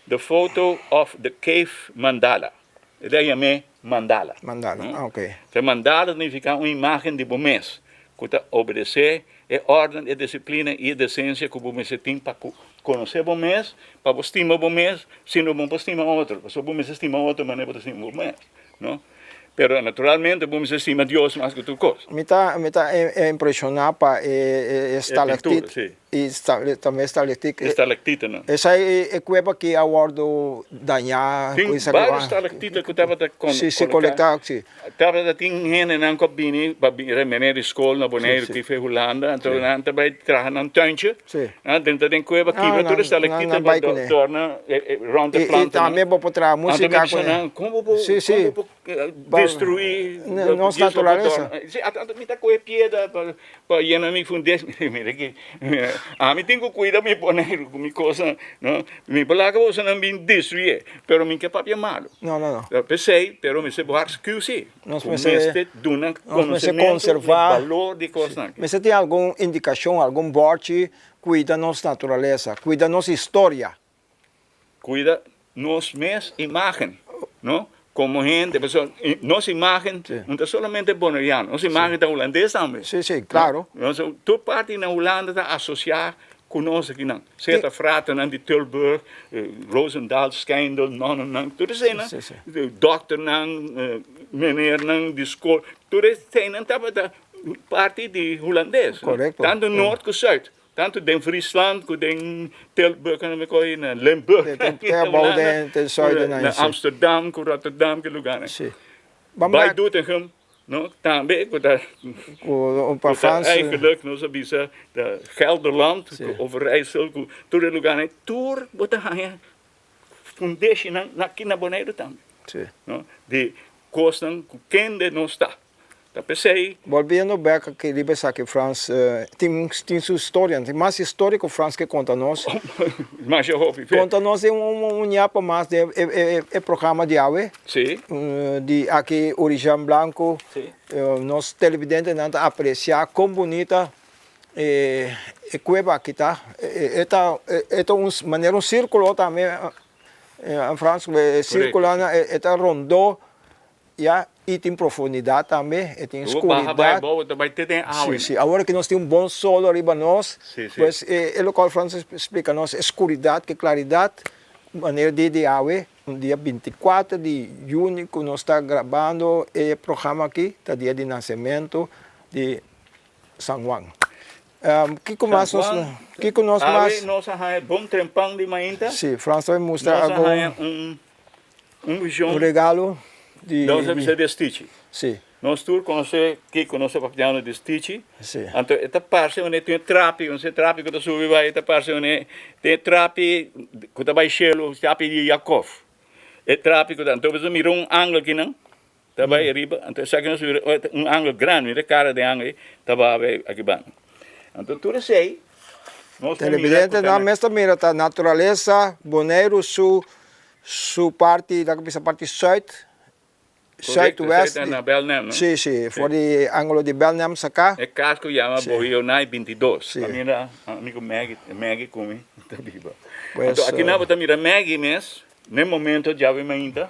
The photo of the cave mandala. El a yam'é mandala. Mandala, ok. E mandala ta nifiká un imágen di bo mes ku ta obedesé e órden, e disiplina i e desensia ku bo mester tin pa konosé bo mes, pa bo stima bo mes, sino bo no por stima otro, pasobra bo mester stima otro manera bo ta stima bo mes, no? Pero naturalmente bo mester stima Dios mas ku tur kos. Mi ta mi ta impreshoná pa e stalaktit i tambe stalaktit. E stalaktitanan. Esei e kueba ki a wòrdu dañá. Tin vários stalaktita ku tabata kolektá. Si. Tabata tin hendenan ku a bini pa remené di skol na Boneiru ki fe Hulanda anto nan ta bai traha nan tuintje. Nan drenta den kueba kibra tur e stalaktita pa torna rònt e plantanan. I tambe bo por traha músika ku e. Kon bo por destruí nos naturalesa? Si, anto mi ta kohe piedra pa yena mi fundeshi. Mira aki, ami tin ku kuida mi Boneiru ku mi kosnan, no. Mi por laga bosonan bin destruié, pero mi ke papia malu. No, no, no. P'esei, pero mester bo hartstikke sí. Nos Ku mester, mester duna nos mester konosementu di konservá. balor di kosnan aki. Mester tin algun indikashon, algun bòrchi, kuida nos naturalesa, kuida nos historia. Kuida nos mes imágen, no? Komo hende, pasobra nos imágen no ta solamente boneriano, nos imágen ta hulandes tambe. Sí, sí, klaro. Nos, tur parti na Hulanda ta asosiá ku nos akinan. Sea ta fraternan di Tilburg, Roosendaal, Schijndel, nonnennan, tur eseinan, dòkternan, meneernan di skol, tur eseinan tabata parti di hulandes. Tantu noord ku zuid, tantu den Friesland ku den Tilburg, na Limburg, na Amsterdam ku Rotterdam, ki lugarnan. Bai Doetinchem. No, tambe ku ta ku pa Frans eigenlijk nos a bisa ta Gelderland, ku Overijssel, ku tur e lugarnan, tur bo ta haña fundeshinan aki na Boneiru tambe. No, di kosnan ku kende nos ta. Ta p'esei. Bolbiendo bek aki riba esaki Frans tin tin su historia, tin mas historia ku Frans ke konta nos. Masha hopi. Konta nos den un ñapa mas den e programa di awe. Sí. Di aki Urijan Blanco. Sí. Nos televidentenan ta aprecia con bunita e cueva aki ta. E ta e ta un manera un circulo tambe Frans, e circulonan e ta rondo ya. I tin profundidat tambe, e tin Bo baha bai skuridat. bou, bo ta bai te den awa. Sí, sí. Awor ki nos tin un bon solo riba nos, Sí, sí. pues e e lokual Frans a splika nos, e skuridat ku e klaridat, manera di di awe, un dia 24 di yüni ku nos ta grabando e programa aki, ta dia di nasementu di San Juan. Kiko San mas nos, Juan, kiko nos awe mas? nos a haña bon trempan di mainta. Sí, Frans ta bai mustra Nos a algun. haña un Un vision. Un regalo di. Nos a bisa di Stichi. Si. Nos tur conoce kico nos ta papiando di Stichi. Si. Anto e ta parce wanneer tin e trapi, un trapi cu ta subi bay, e ta parce wanneer tin e trapi cu ta bay cielo, trapi di Jacob. E trapi cu ta, anto bo ta mira un angel akinan, ta bay ariba, anto esaki nos mira un angel grandi, mira e cara di e angel ey, ta baha bay aki banda. Anto tur esey nos por mira cu ta. Televidentenan mes ta mira ta naturalesa Boneiru su Su parti, ta bisa parti zuid, zuidwest. Correcto, esei ta na Belnem, no? Sí, sí, for di angulo di Belnem saká. E kas ku yama Sí. Bohionai 22. Sí. A mira ami ku Maggie, Maggie ku mi ta biba. Pues, Anto aki nan bo ta mira Maggie mes, n'e momento djawe mainta.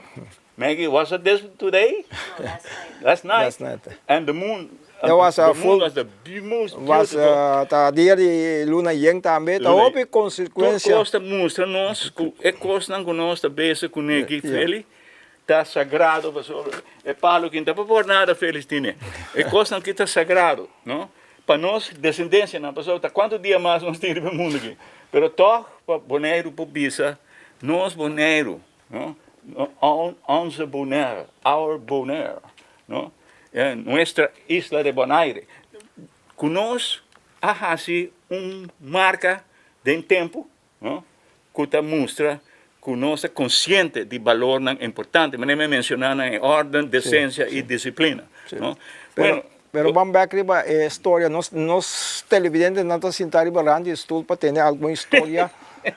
Maggie, was it this today? No, last night. Last night? Last night. And the moon, It was a the moon full, was the most was beautiful. ta dia di luna yen tambe, ta Luna hopi yen. Tur consecuencia. kos ta mustra nos ku e kosnan ku nos ta beza kuné aki, Yeah. Feli, ta sagrado pasobra e palo aki no ta pa por nada, Feli tine. E kosnan aki ta sagrado, no? Pa nos desendensianan, pasobra ta kuantu dia mas nos tin riba e mundu aki. Pero tòg pa Boneiru por bisa, nos Boneiru, no? Onze Bonaire, our Bonaire, no? Nuestra isla de Bonaire. Ku nos a hasi un marka den tempu, no? Ku ta mustra ku nos ta konsiente di balornan importante, manera mi a menshoná nan e órden, desensia i disiplina, no? Pero, Bueno, pero ban bek riba e storia, nos, nos televidentenan ta sinta riba rand di stoel pa tende algun historia,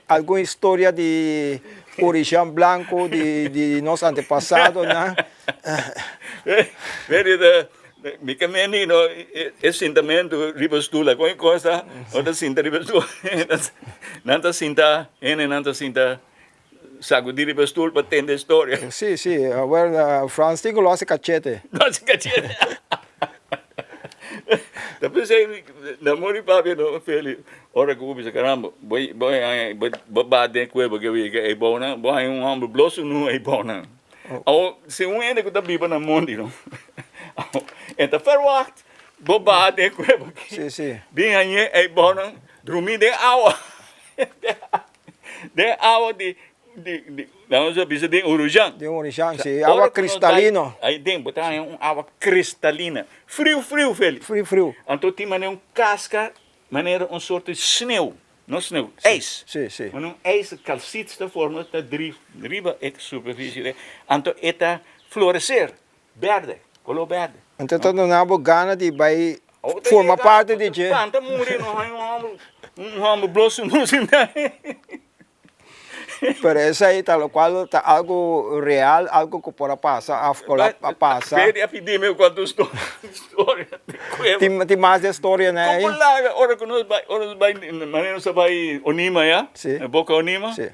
algun historia di Origen Blanco, di, di nos antepasadonan. Meri ta, mi ke meni no, e sintamentu riba stoel a kon e kos ta, no ta sinta riba stoel, nan ta sinta, hendenan ta sinta Sagudi riba stoel pa tende storia. Sí, sí. Well, Frans tin ku lo hasi kachete. Lo hasi kachete. Ta pensei, na muri papia no, Feli, ora ku bo bisa caramba, bo bo haña bo ba den kueba ke wega ei bounan, bo haña un hòmber blo sunu ei bounan. Awor, si un hende ku ta biba na mondi no, e ta verwagt bo ba den kueba aki, Sí, sí. bin hañ'é ei bounan drumí den awa. Den awa di di di nan nos a bisa den Urujan. Den Urujan, si, awa cristalino. Ahí den bo ta haña un awa cristalina, friu friu Feli. Friu friu. Anto tin manera un casca, manera un sorto di sneeuw, no sneeuw, ijs. Si, si. Manera un ijs calcit ta forma ta drif riba e superficie de, anto e ta florecer, berde, color berde. Anto ta duna bo gana di bai Forma parti di dje. Panta muri no hay un homber un homber blo su no sinta. Pero esei ta locual ta algo real, algo cu por a pasa of cu a pasa. Fede a pidi mi cuanto storia di cueva. Tin tin mas di e storianan ei? Como laga ora cu nos bai ora nos bai manera nos a bai Onima ya, Si. Boca Onima. Si.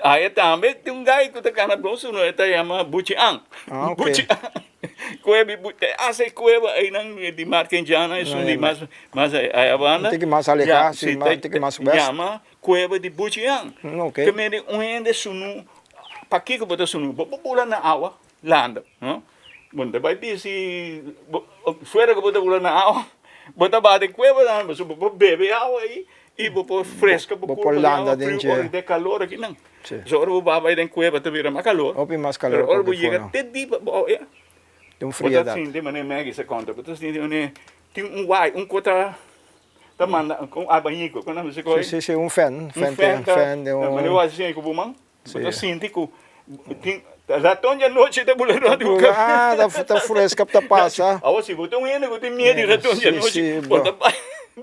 Aya tambe tin un guy cu ta cana blo su no e ta yama Buchi Ang. Ah, ok. Buchi Ang. Cueva y te hace cueva einan di Markenjana esun di mas mas aya banda. Un tiki mas aleha, si, un tiki mas west. Yama cueva di Buchian. Ok. Ke mende un hende sunu, pakiko bo ta sunu? Bo por bula na awa, landa, no? Bo no ta bai bisi, fuera ku bo ta bula na awa, bo ta baha den cueva nan, pasobra bo por bebe awa ei y bo por fresca bo Bo por curpa den landa awa den friu dje. ora di calor akinan. Sí. So ora bo baha bai den cueva ta bira mas calor. Hopi mas calor Pero ora ku bo yega afuera. te dipa bo ya. Tin un Bo ta friedad. sinti manera Maggie sa conta, bo ta sinti manera tin un wai, un co ta ta manda un abanico, con nan bisa Sí, sí, sí, un fan, Un fan, fan ta, fan de un. manera bo haci asina cu bo man, bo ta Sí. sinti cu tin raton di anochi ta bula rond di bo cabeza. Ah, ta ta fresca ta pasa. Awor si bo ta un hende cu tin miedo di raton di Sí, anochi, sí, bo bo. ta bai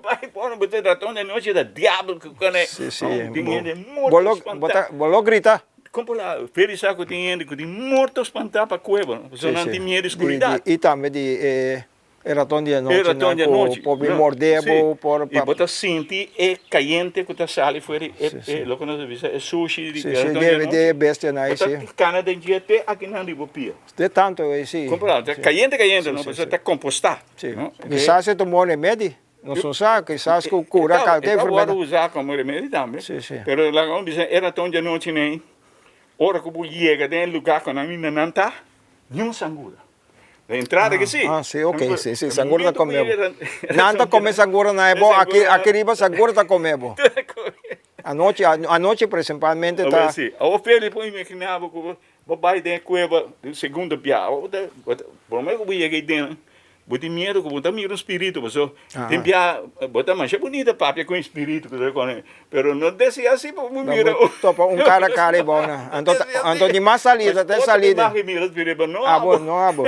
bai pone bo ta raton di anochi ta diabel cu cana. Sí, sí, Tin bo hende bo morto lo bo spanta. ta bo lo grita. Kon por la Feli sa ku tin hende ku tin morto spantá pa kueba, pasobra nan tin miedu di skuridat. I tambe di e E raton di E anochi raton nan di ku anochi. por bin No, mordé sí. bo, por I bo ta sinti e kayente ku ta sali for di e Sí, sí. e loke nos ta bisa e sushi di Sí, e sí, raton di di anochi. di e bestianan Bo ei, ta sí. kana den dje te akinan riba pia. Te tantu ei, sí. Kompra, ta Sí. kayente kayente Sí, no, sí, pasobra sí. ta kompostá, Sí. no. Kisas e ta un bon remedi. Nos no sa, kisas ku kura kalke E ta enfermedad. wòrdu usá komo remedi tambe. Sí, sí. Pero laga nos bisa e raton di anochi nei, ora ku bo yega den e lugá ku nan mina nan ta, niun sangura. Na entrada ke si. Ah, si, ok, si, si, sangura ta kome bo. Nan ta kome sangura na e bo, aki, aki riba sangura ta kome bo. Anochi, anochi principalmente ta. Awor si, awor Feli por imaginá bo ku bo bai den e kueba di segundo bia, bo ta, bo ta, promé ku bo yega ei den, Bo tin miedu ku bo ta mira un spiritu, paso tin bia bo ta masha bunita papia ku un spiritu ku ta kone, pero no desea asi pa bo mira un. Topa un kara kara i bou na. Anto anto di mas salida te salida. Otro imagen mira spiritu, pero no abo. Abo, no abo.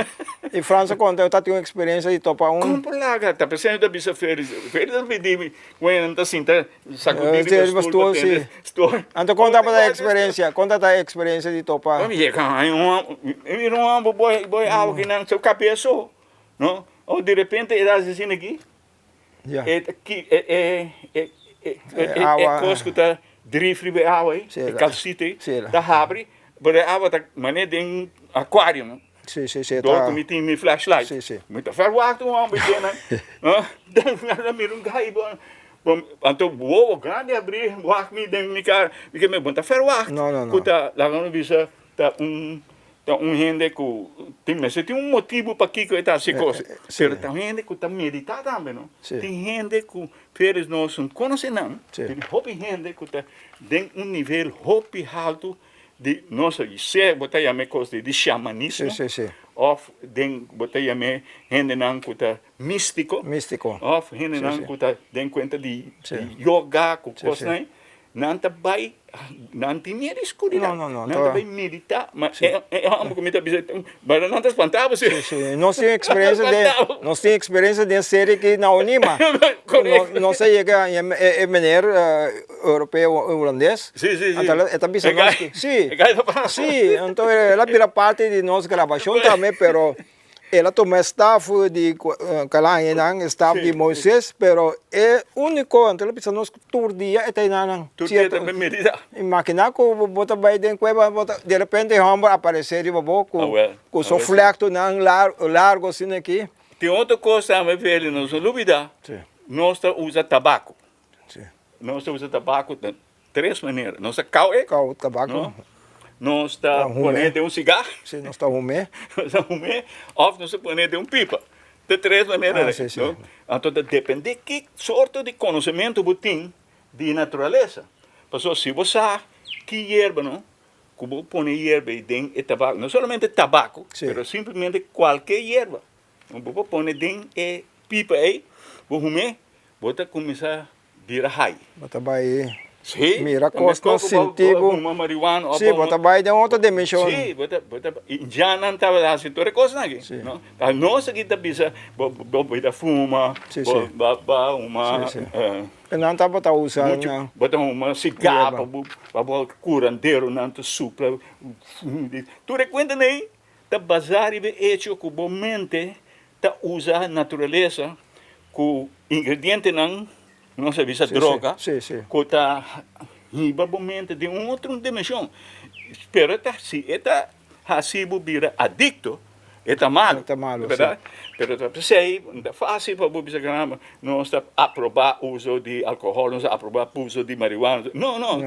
I Frans a konta eu ta tin un eksperensia di topa un. Kon por laga? Ta p'esei mi ta bisa Félix, Félix ta pidi mi ku e nan ta sinta sakudí riba stoel pa tende stoel. Anto kon tabata e eksperensia? Kon tabata e eksperensia di topa? Mi yega haña un hòmber, mi mira un hòmber boi boi awa kinan su kabes so, no? O di repente e ta hasi asina aki, e ta ki e e e e e kos ku ta drif riba e awa ei, e kalsito ei, ta habri, pero e awa ta manera den akuario, no? Dor ku mi tin mi flashlight, mi ta verwagt un hòmber ei den, no? Dan mi a mira un gai bo. Bon, anto wowo grandi abri wak mi den mi kara, mi ke bo ta verwagt ku ta laga nos bisa ta un ta un hende ku tin mester tin un motibu pakiko e ta hasi kos, pero ta un hende ku ta medita tambe no, tin hende ku Félix nos no konosé nan, tin hopi hende ku ta den un nivel hopi haltu di nos sea bo ta yama e kos di shamanismo òf den bo ta yam'é hendenan ku ta Místiko. Místiko. Òf hendenan ku ta den kuenta di yoga ku kosnan ei, nan ta bai, nan tin miedu di skuridat. No, no, no. Nan ta bai meditá, ma e e hòmber ku mi ta bisa, pero nan ta spantá bo si. Sí, sí. Nos tin eksperensia den, nos tin eksperensia den serie ki na Onima. Korekto. Nos a yega e e meneer europeo hulandes. Sí, sí, sí. Anto e ta bisa nos ku, sí. E gai ta para. Sí, anto el a bira parti di nos grabashon tambe, pero. El a tuma e staf di kalañenan, e staf di Moises, pero e úniko, anto el a bisa nos ku tur dia e ta einan nan. Tur dia ta meditá. Imaginá ku bo ta bai den kueba, bo ta, di repente e hòmber aparesé riba bo ku ku su flèktunan largu asina aki. Tin otro kos tambe, Feli, nos no lubidá, nos ta usa tabako. Nos ta usa tabako den tres manera. Nos ta kau e. Kau tabako. Nos ta pone den un sigar. Si, nos ta hum'é. Nos ta hum'é òf nos ta pone den un pipa. Ta tres manera. Ah, si, si. Anto ta dependé ki sorto di konosementu bo tin di naturalesa. Pasobra si bo sa ki yerba no, ku bo pone yerba ei den e tabako, no solamente tabako, pero simplemente kualke yerba, bo por pone den e pipa ei, bo hum'é, Bo ta kuminsá bira hai. Bo ta bai Sí, mira ta mes kosnan, kos ku bo sinti bo. huma marihuana òf Sí, bo ta bai den otro dimenshon. Sí, bo ta bo ta indiannan tabata hasi tur e kosnan aki, Sí. no? Ta nos aki ta bisa bo bo bo ta fuma, Sí, bo sí. ba ba huma Sí, sí. E nan tabata usa muchu, nan bo ta huma sigar yerba. pa bo pa bo kuranderonan ta supla Tur e kuentanan ei ta basá riba e echo ku bo mente ta usa naturalesa ku ingredientenan, nos a bisa droga, ku ta hiba bo mente den un otro dimenshon. Pero ta si e ta hasi bo bira adikto, e ta malu, bèrdat? Pero ta p'esei no ta fásil pa bo bisa caramba, nos ta aprobá uso di alkohòl, nos ta aprobá uso di marihuana. No, no,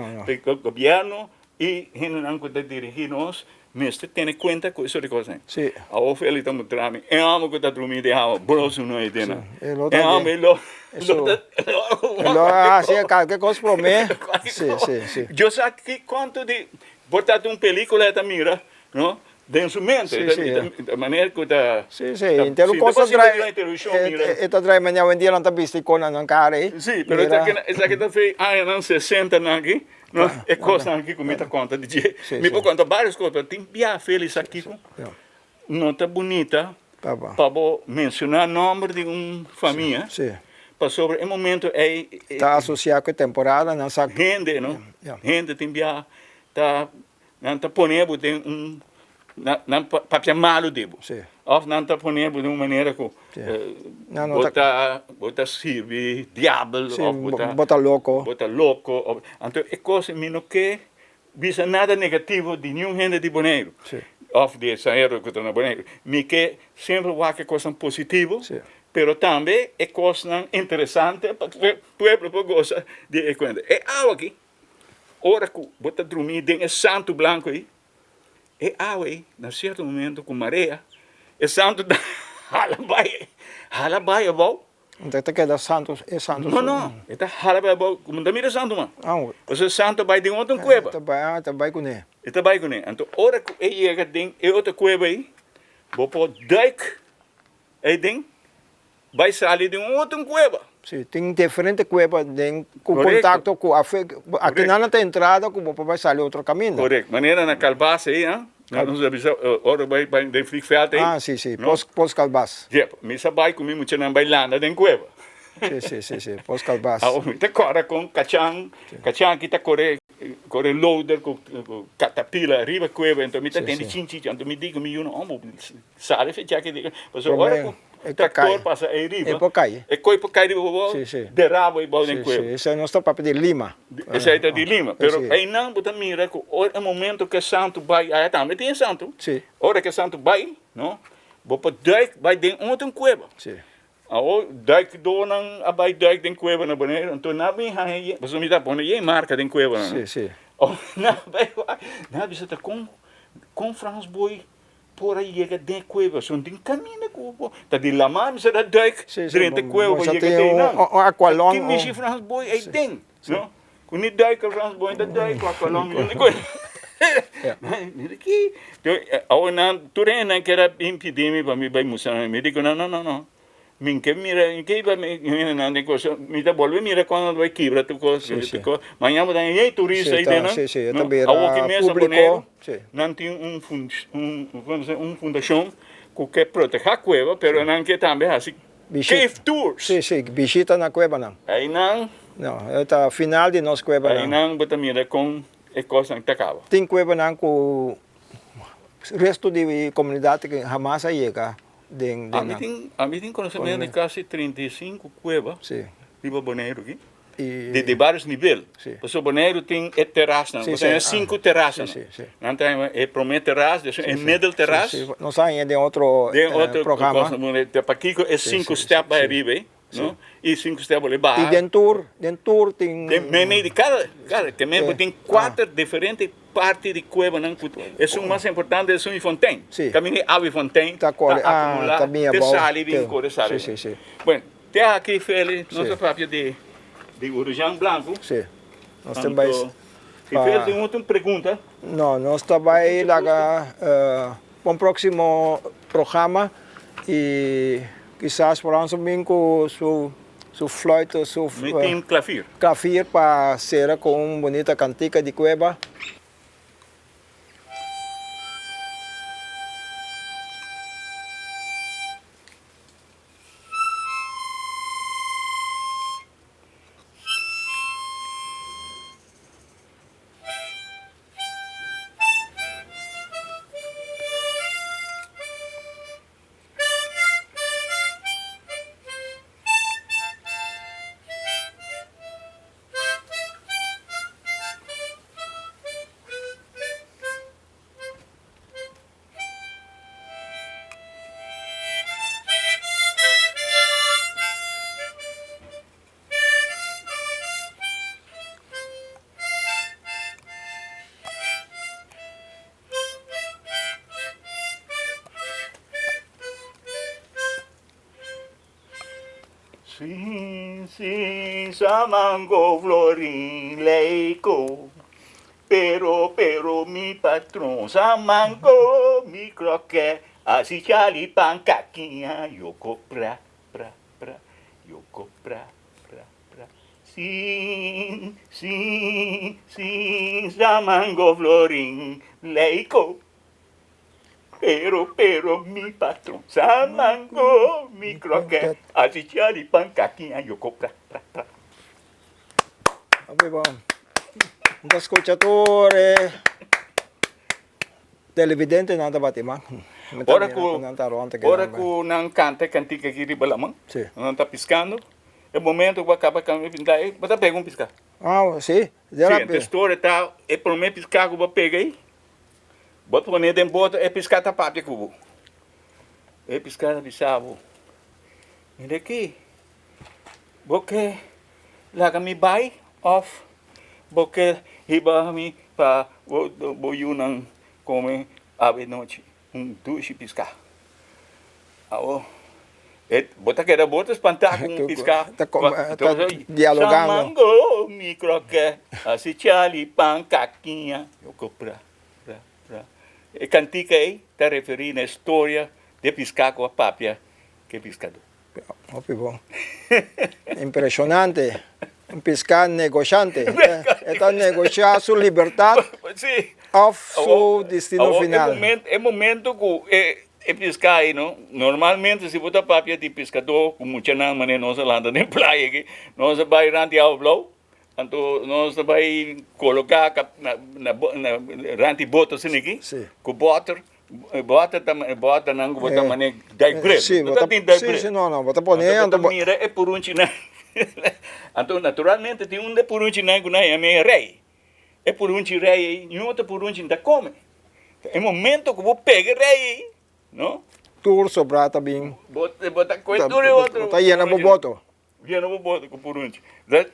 gobièrnu I hendenan ku ta dirigí nos mester tene kuenta ku e sort di kosnan. Sí. Awor Feli ta mutra mi e hòmber ku ta drumí den awa broso no ei den nan. Sí, e lo ta E hòmber den. e lo Eso. lo ta E lo a hasi kalke kos promé. Kualke Sí, kos. sí, sí. Yo sa ki kuantu di por ta un pelikula e ta mira, no, den su mente. Sí, E ta sí. e ta manera ku ta Sí, sí, inter un si ta kos ta posibel drai riba e televishon mira. e ta drai manera awendia nan ta bisti kona nan kara ei. Sí, pero Mira. esaki ta fe añanan sesentanan aki. No, e kosnan aki ku mi ta konta di dje. Mi por konta vários kos, pero tin bia Félix aki ku no ta bunita pa bo menshoná nòmber di un famia, pasobra e momento ei. Ta asosiá ku e temporada, nan sa. Hende, no? Hende tin bia ta, nan ta pone bo den un. Nan papia malu di bo. Of nan ta pone bo den un manera ku bo ta bo ta sirbi diabel of bo ta bo ta loko. Bo ta loko. Anto e kos mi no ke bisa nada negativo di niun hende di Boneiru of di estranhero ku ta na Boneiru. Mi ke semper wak e kosnan positivo pero tambe e kosnan interesante pa pueblo por gosa di e kuenta. E awa aki ora ku bo ta drumi den e santu blanku ei E awa ei, na sierto momento ku marea, e santu ta hala bai, hala bai abou. Anto ta keda santu, e santu No, no, e ta hala bai abou, ku no ta mira e santu mas. Pasobra e santu a bai den otro kueba. E ta bai, ah, e ta bai kuné. E ta bai kuné. Anto ora ku e yega den e otro kueba ei, bo por duik ei den. Bai sali di un otro cueva. Si, tin diferente cueva den cu contacto cu afe, aki nan ta entrada cu bo por bai sali otro caminda. Correcto, manera na Calbas ey, ah, nos a bisa ora bai bai den vliegveld ey. Ah, si, si, post post Calbas. Yep, mi sa bai cu mi muchanan bai landa den cueva. Si, si, si, si, post Calbas. Awor mi ta corda con cachan, cachan aki ta core core loader cu catapila riba cueva, enton mi ta tende chin chin chin, enton mi di cu mi yunan, oh, Sali fe chaki di pasobra ora ku traktor pasa ei riba e koi por kai riba bo deraba ei bou den kueba. Esei nos ta papia di lima. Esei ta di lima pero einan bo ta mira ku ora e momento ku e santu bai aya tambe tin e santu ora ku e santu bai no bo por duik bai den otro kueba. Awor duikdónan a bai duik den kueba na Boneiru anto nan a bin haña pasobra mi ta pone yen marka den kuebanan no nan a bai wak nan a bisa ta kon kon Frans Boy Por a yega den e kueba, so den kaminda ku bo ta di lama mi sa da duik drenta e kueba pa yega den nan. Ta ki mishi Frans Boy ei den, no? Ku ni duik Frans Boy ta duik ku aqualong mi no kono. Mira ki. Awor nan tur hende nan kier a bin pidi mi pa mi bai mustra nan, mi di ku nan no no no. Mi ke mira, mi ke iba mira nan den kos, mi ta bolbe mira kon nan ta bai kibra tur kos, tur kos. Mañana bo ta haña yei turista ei den nan, no? Awor ki mes na Boneiru, nan tin un un fundashon ku ke proteha kueba, pero nan ke tambe hasi cave tours. Si, si, bishita na kuebanan. Einan. No, e ta final di nos kuebanan. Einan bo ta mira kon e kosnan ta kaba. Tin kuebanan ku resto di komunidat hamas a yega. den Ami nan. tin ami tin konosementu di kasi 35 kueba Sí. riba Boneiru aki, I di di varios nivel. Sí. Pasobra Boneiru tin e terasnan, Sí, bo tin sí, e sinku terasnan. Sí, sí, sí. Nan ta yama e promé teras, despues e middle teras. Sí, sí. Nos a haña den otro Den otro programa. kos, pakiko e Sí, sinku sí, stèp sí, bai sí. ariba ei. No? I sinku step bolbe baha. I den tur, den tur tin. Den meimei di kada, kada, te men bo tin kuater diferente parti di kuebanan ku esun mas importante esun i fontein. Si. Kaminda e awa i fontein Ta kore, ta akumulá, ta bin te abou. sali bin kore sali. Si, si, si. Bueno, te aki Feli, nos ta papia di di Urujan Blanku. Si. Nos ta bai. Anto, si Feli tin otro pregunta. No, nos ta bai laga Pa un próksimo programa i kisas Frans a bin ku su su fluit o su Mi tin klavier. klavier pa sera ku un bunita kantika di kueba. Sin sin samango florin leiko Pero pero mi patron samango mi kroke Asi chali pan kakiña yo ko pra pra pra yo ko pra pra pra Sin sin sin samango florin leiko Pero pero mi patron samango mi kroket Asi chali pan kakiña yo ko pra pra pra. Hopi bon. Bo ta skucha tur e. Televidentenan ta bati man. Mi ta Ora mira ku ku nan ta rònt aki ora nan bai. ku nan kanta e kantika aki riba laman, Sí. nan ta piskando, e momento ku bo a kaba kambia pinta ei, bo ta pega un piská. Ah, sí. Sí, Derape. e storia ta e promé piská ku bo a pega ei, bo pone den boto, e piská ta papia ku bo. E piská ta bisa bo, Mira aki, bo ke laga mi bai òf bo ke hiba mi pa bo yunan kome awe nochi un dushi piská? Awo e bo ta keda bo ta spantá ku un piská. Ta dialogando. Samango mi kroke hasi chali pan kakiña. Yo ku pra pra pra. E kantika ei ta referí na e storia di e piská ku a papia ku e piskadó. Hopi bon. Impresionante. Un piská negoshante. E ta negoshá su libertat òf su destino final. E momento ku e piská ei no, normalmente si bo ta papia di piskadó ku muchanan manera nos a lanta den playa aki, nos a bai rant di awa blou, anto nos ta bai koloká na rant di boto asina aki ku bòter. Bòter ta bòternan ku bo ta mane duikbril. Sí, bo ta tin duikbril. Sí, sí, no, no, bo ta pone anto bo ta mira e purunchinan. Anto naturalmente tin un de purunchinan ku nan yama e rei. E purunchi rei ei niun otro purunchi no ta kome. E momento ku bo pega e rei ei, no? Tur sobrá ta bin. Bo bo ta kohe tur e otro. Bo ta yena bo boto. Yena bo boto ku purunchi.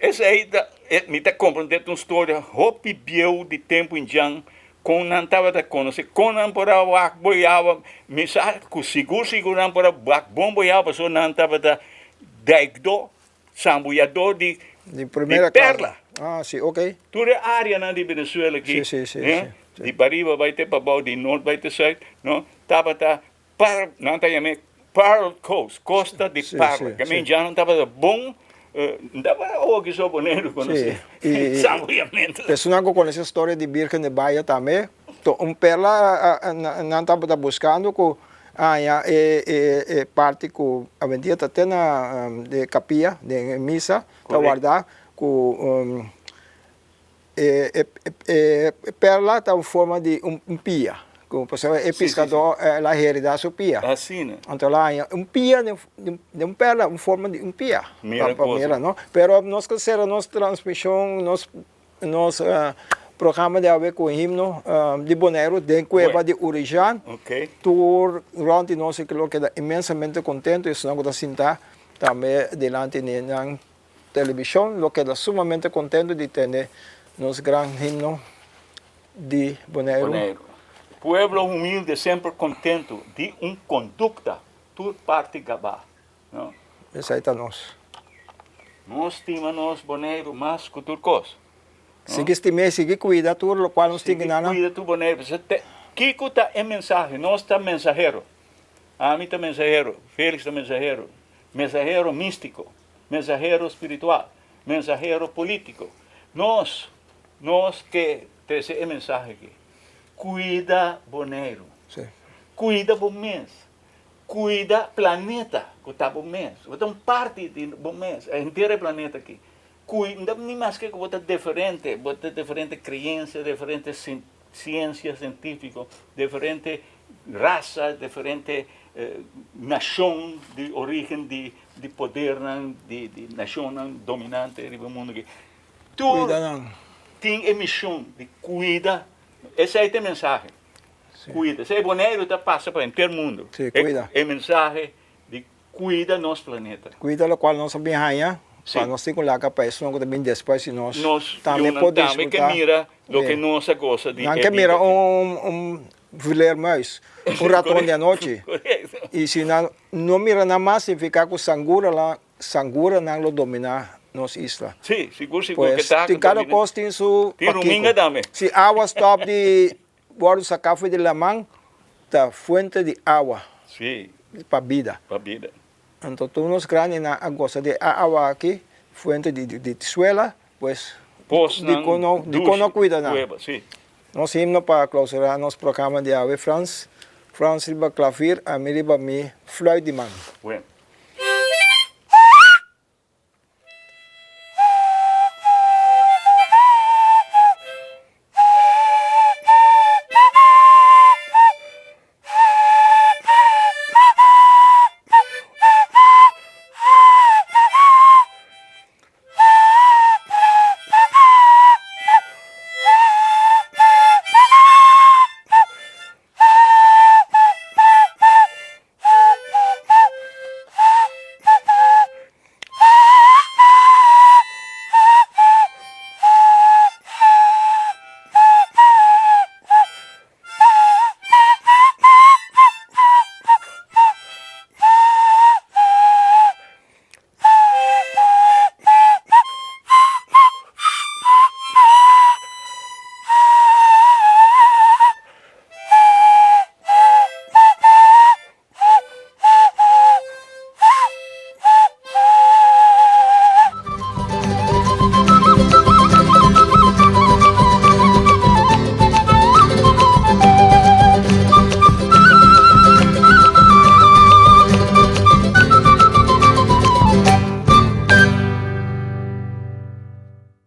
Esei ta, mi ta komprendé ta un storia hopi bieu di tempu indjan kon nan tabata konosé, kon nan por a wak boyawa. Mi sa ku sigur sigur nan por a wak bon boyawa pasobra nan tabata dèikdó, sambuyadó di Di primera perla. Ah, si, ok. Tur e áreanan di Venezuela aki, Si, si, si, si. di pariba bai te pabou, di nort bai te sùit, no, tabata Par, nan ta yam'é Pearl Coast, Costa di Parla. Ke men djanan tabata bon, n tabata oki so Boneiru konosé saboreamento. Personanan ku konosé storia di Birgen de Baya tambe, to un perla nan tabata buskando ku haña e parti ku awendia ta te na de kapia den e misa ta warda ku E perla ta un forma di un pia, ku pasobra e piskadó el a heredá su pia. Asina. Anto el a haña un pia den un perla, un forma di un pia. Mira Pa cosa. mira, no? Pero nos ke sera nos transmishon, nos nos programa di awe ku himno di Boneiru den kueba di Urijan. Ok. Tur rònt di nos lo keda inmensamente kontentu, esnan ku ta sintá tambe dilanti di nan Televishon lo keda sumamente kontentu di tende nos gran himno di Boneiru. Boneiru. Pueblo humilde semper kontentu di un kondukta tur parti gabá. No. Esei ta nos. Nos stima nos Boneiru mas ku tur kos. No. Sigui stim'é, sigui kuida tur lokual nos tin Sigui gana. kuida tur Boneiru. Kiko ta e mensahe? Nos ta mensahero. Ami ta mensahero, Felix ta mensahero. Mensahero místiko. Mensahero spiritual, mensahero polítiko. Nos, nos ke trese e mensahe aki. Kuida Boneiru. Kuida bo mes. Kuida planeta ku ta bo mes. Bo ta un parti di bo mes, henter e planeta aki. Kuida, ni maske ku bo ta diferente, bo ta diferente kreensia, diferente siensia sientífiko, diferente rasa, diferente nashon di orígen di di podernan di di nashonnan dominante riba e mundu aki. Tur tin e mishon di kuida, esei ta e mensahe, kuida. Esei Boneiru ta pasa pa henter mundu, e mensahe di kuida nos planeta. Kuida lokual nos a bin haña, pa nos tin ku laga pa esunnan ku ta bin despues di nos tambe por Nos yunan tambe disfrutá. ke mira loke nos a gosa di e Nan bida ke mira aki. un vleermuis, un raton di anochi. I si nan no mira nan mas significa ku sangura la sanguranan lo domina nos isla. Sí, sigur sigur ke Pues ta tin kada kos tin su Tin ruminga pakiko. tambe. Si awa stop di wòrdu saká for di laman ta fuente di awa Sí. pa bida. Pa bida. Anto tur nos grandinan a gosa di e awa aki, fuente di di suela, pues Posnan dikon no dikon no dushi, kuida nan. kueba, sí. Nos himno pa clausurá nos programa di awe, Frans. Frans riba klavir, ami riba mi fluit di man. Bueno.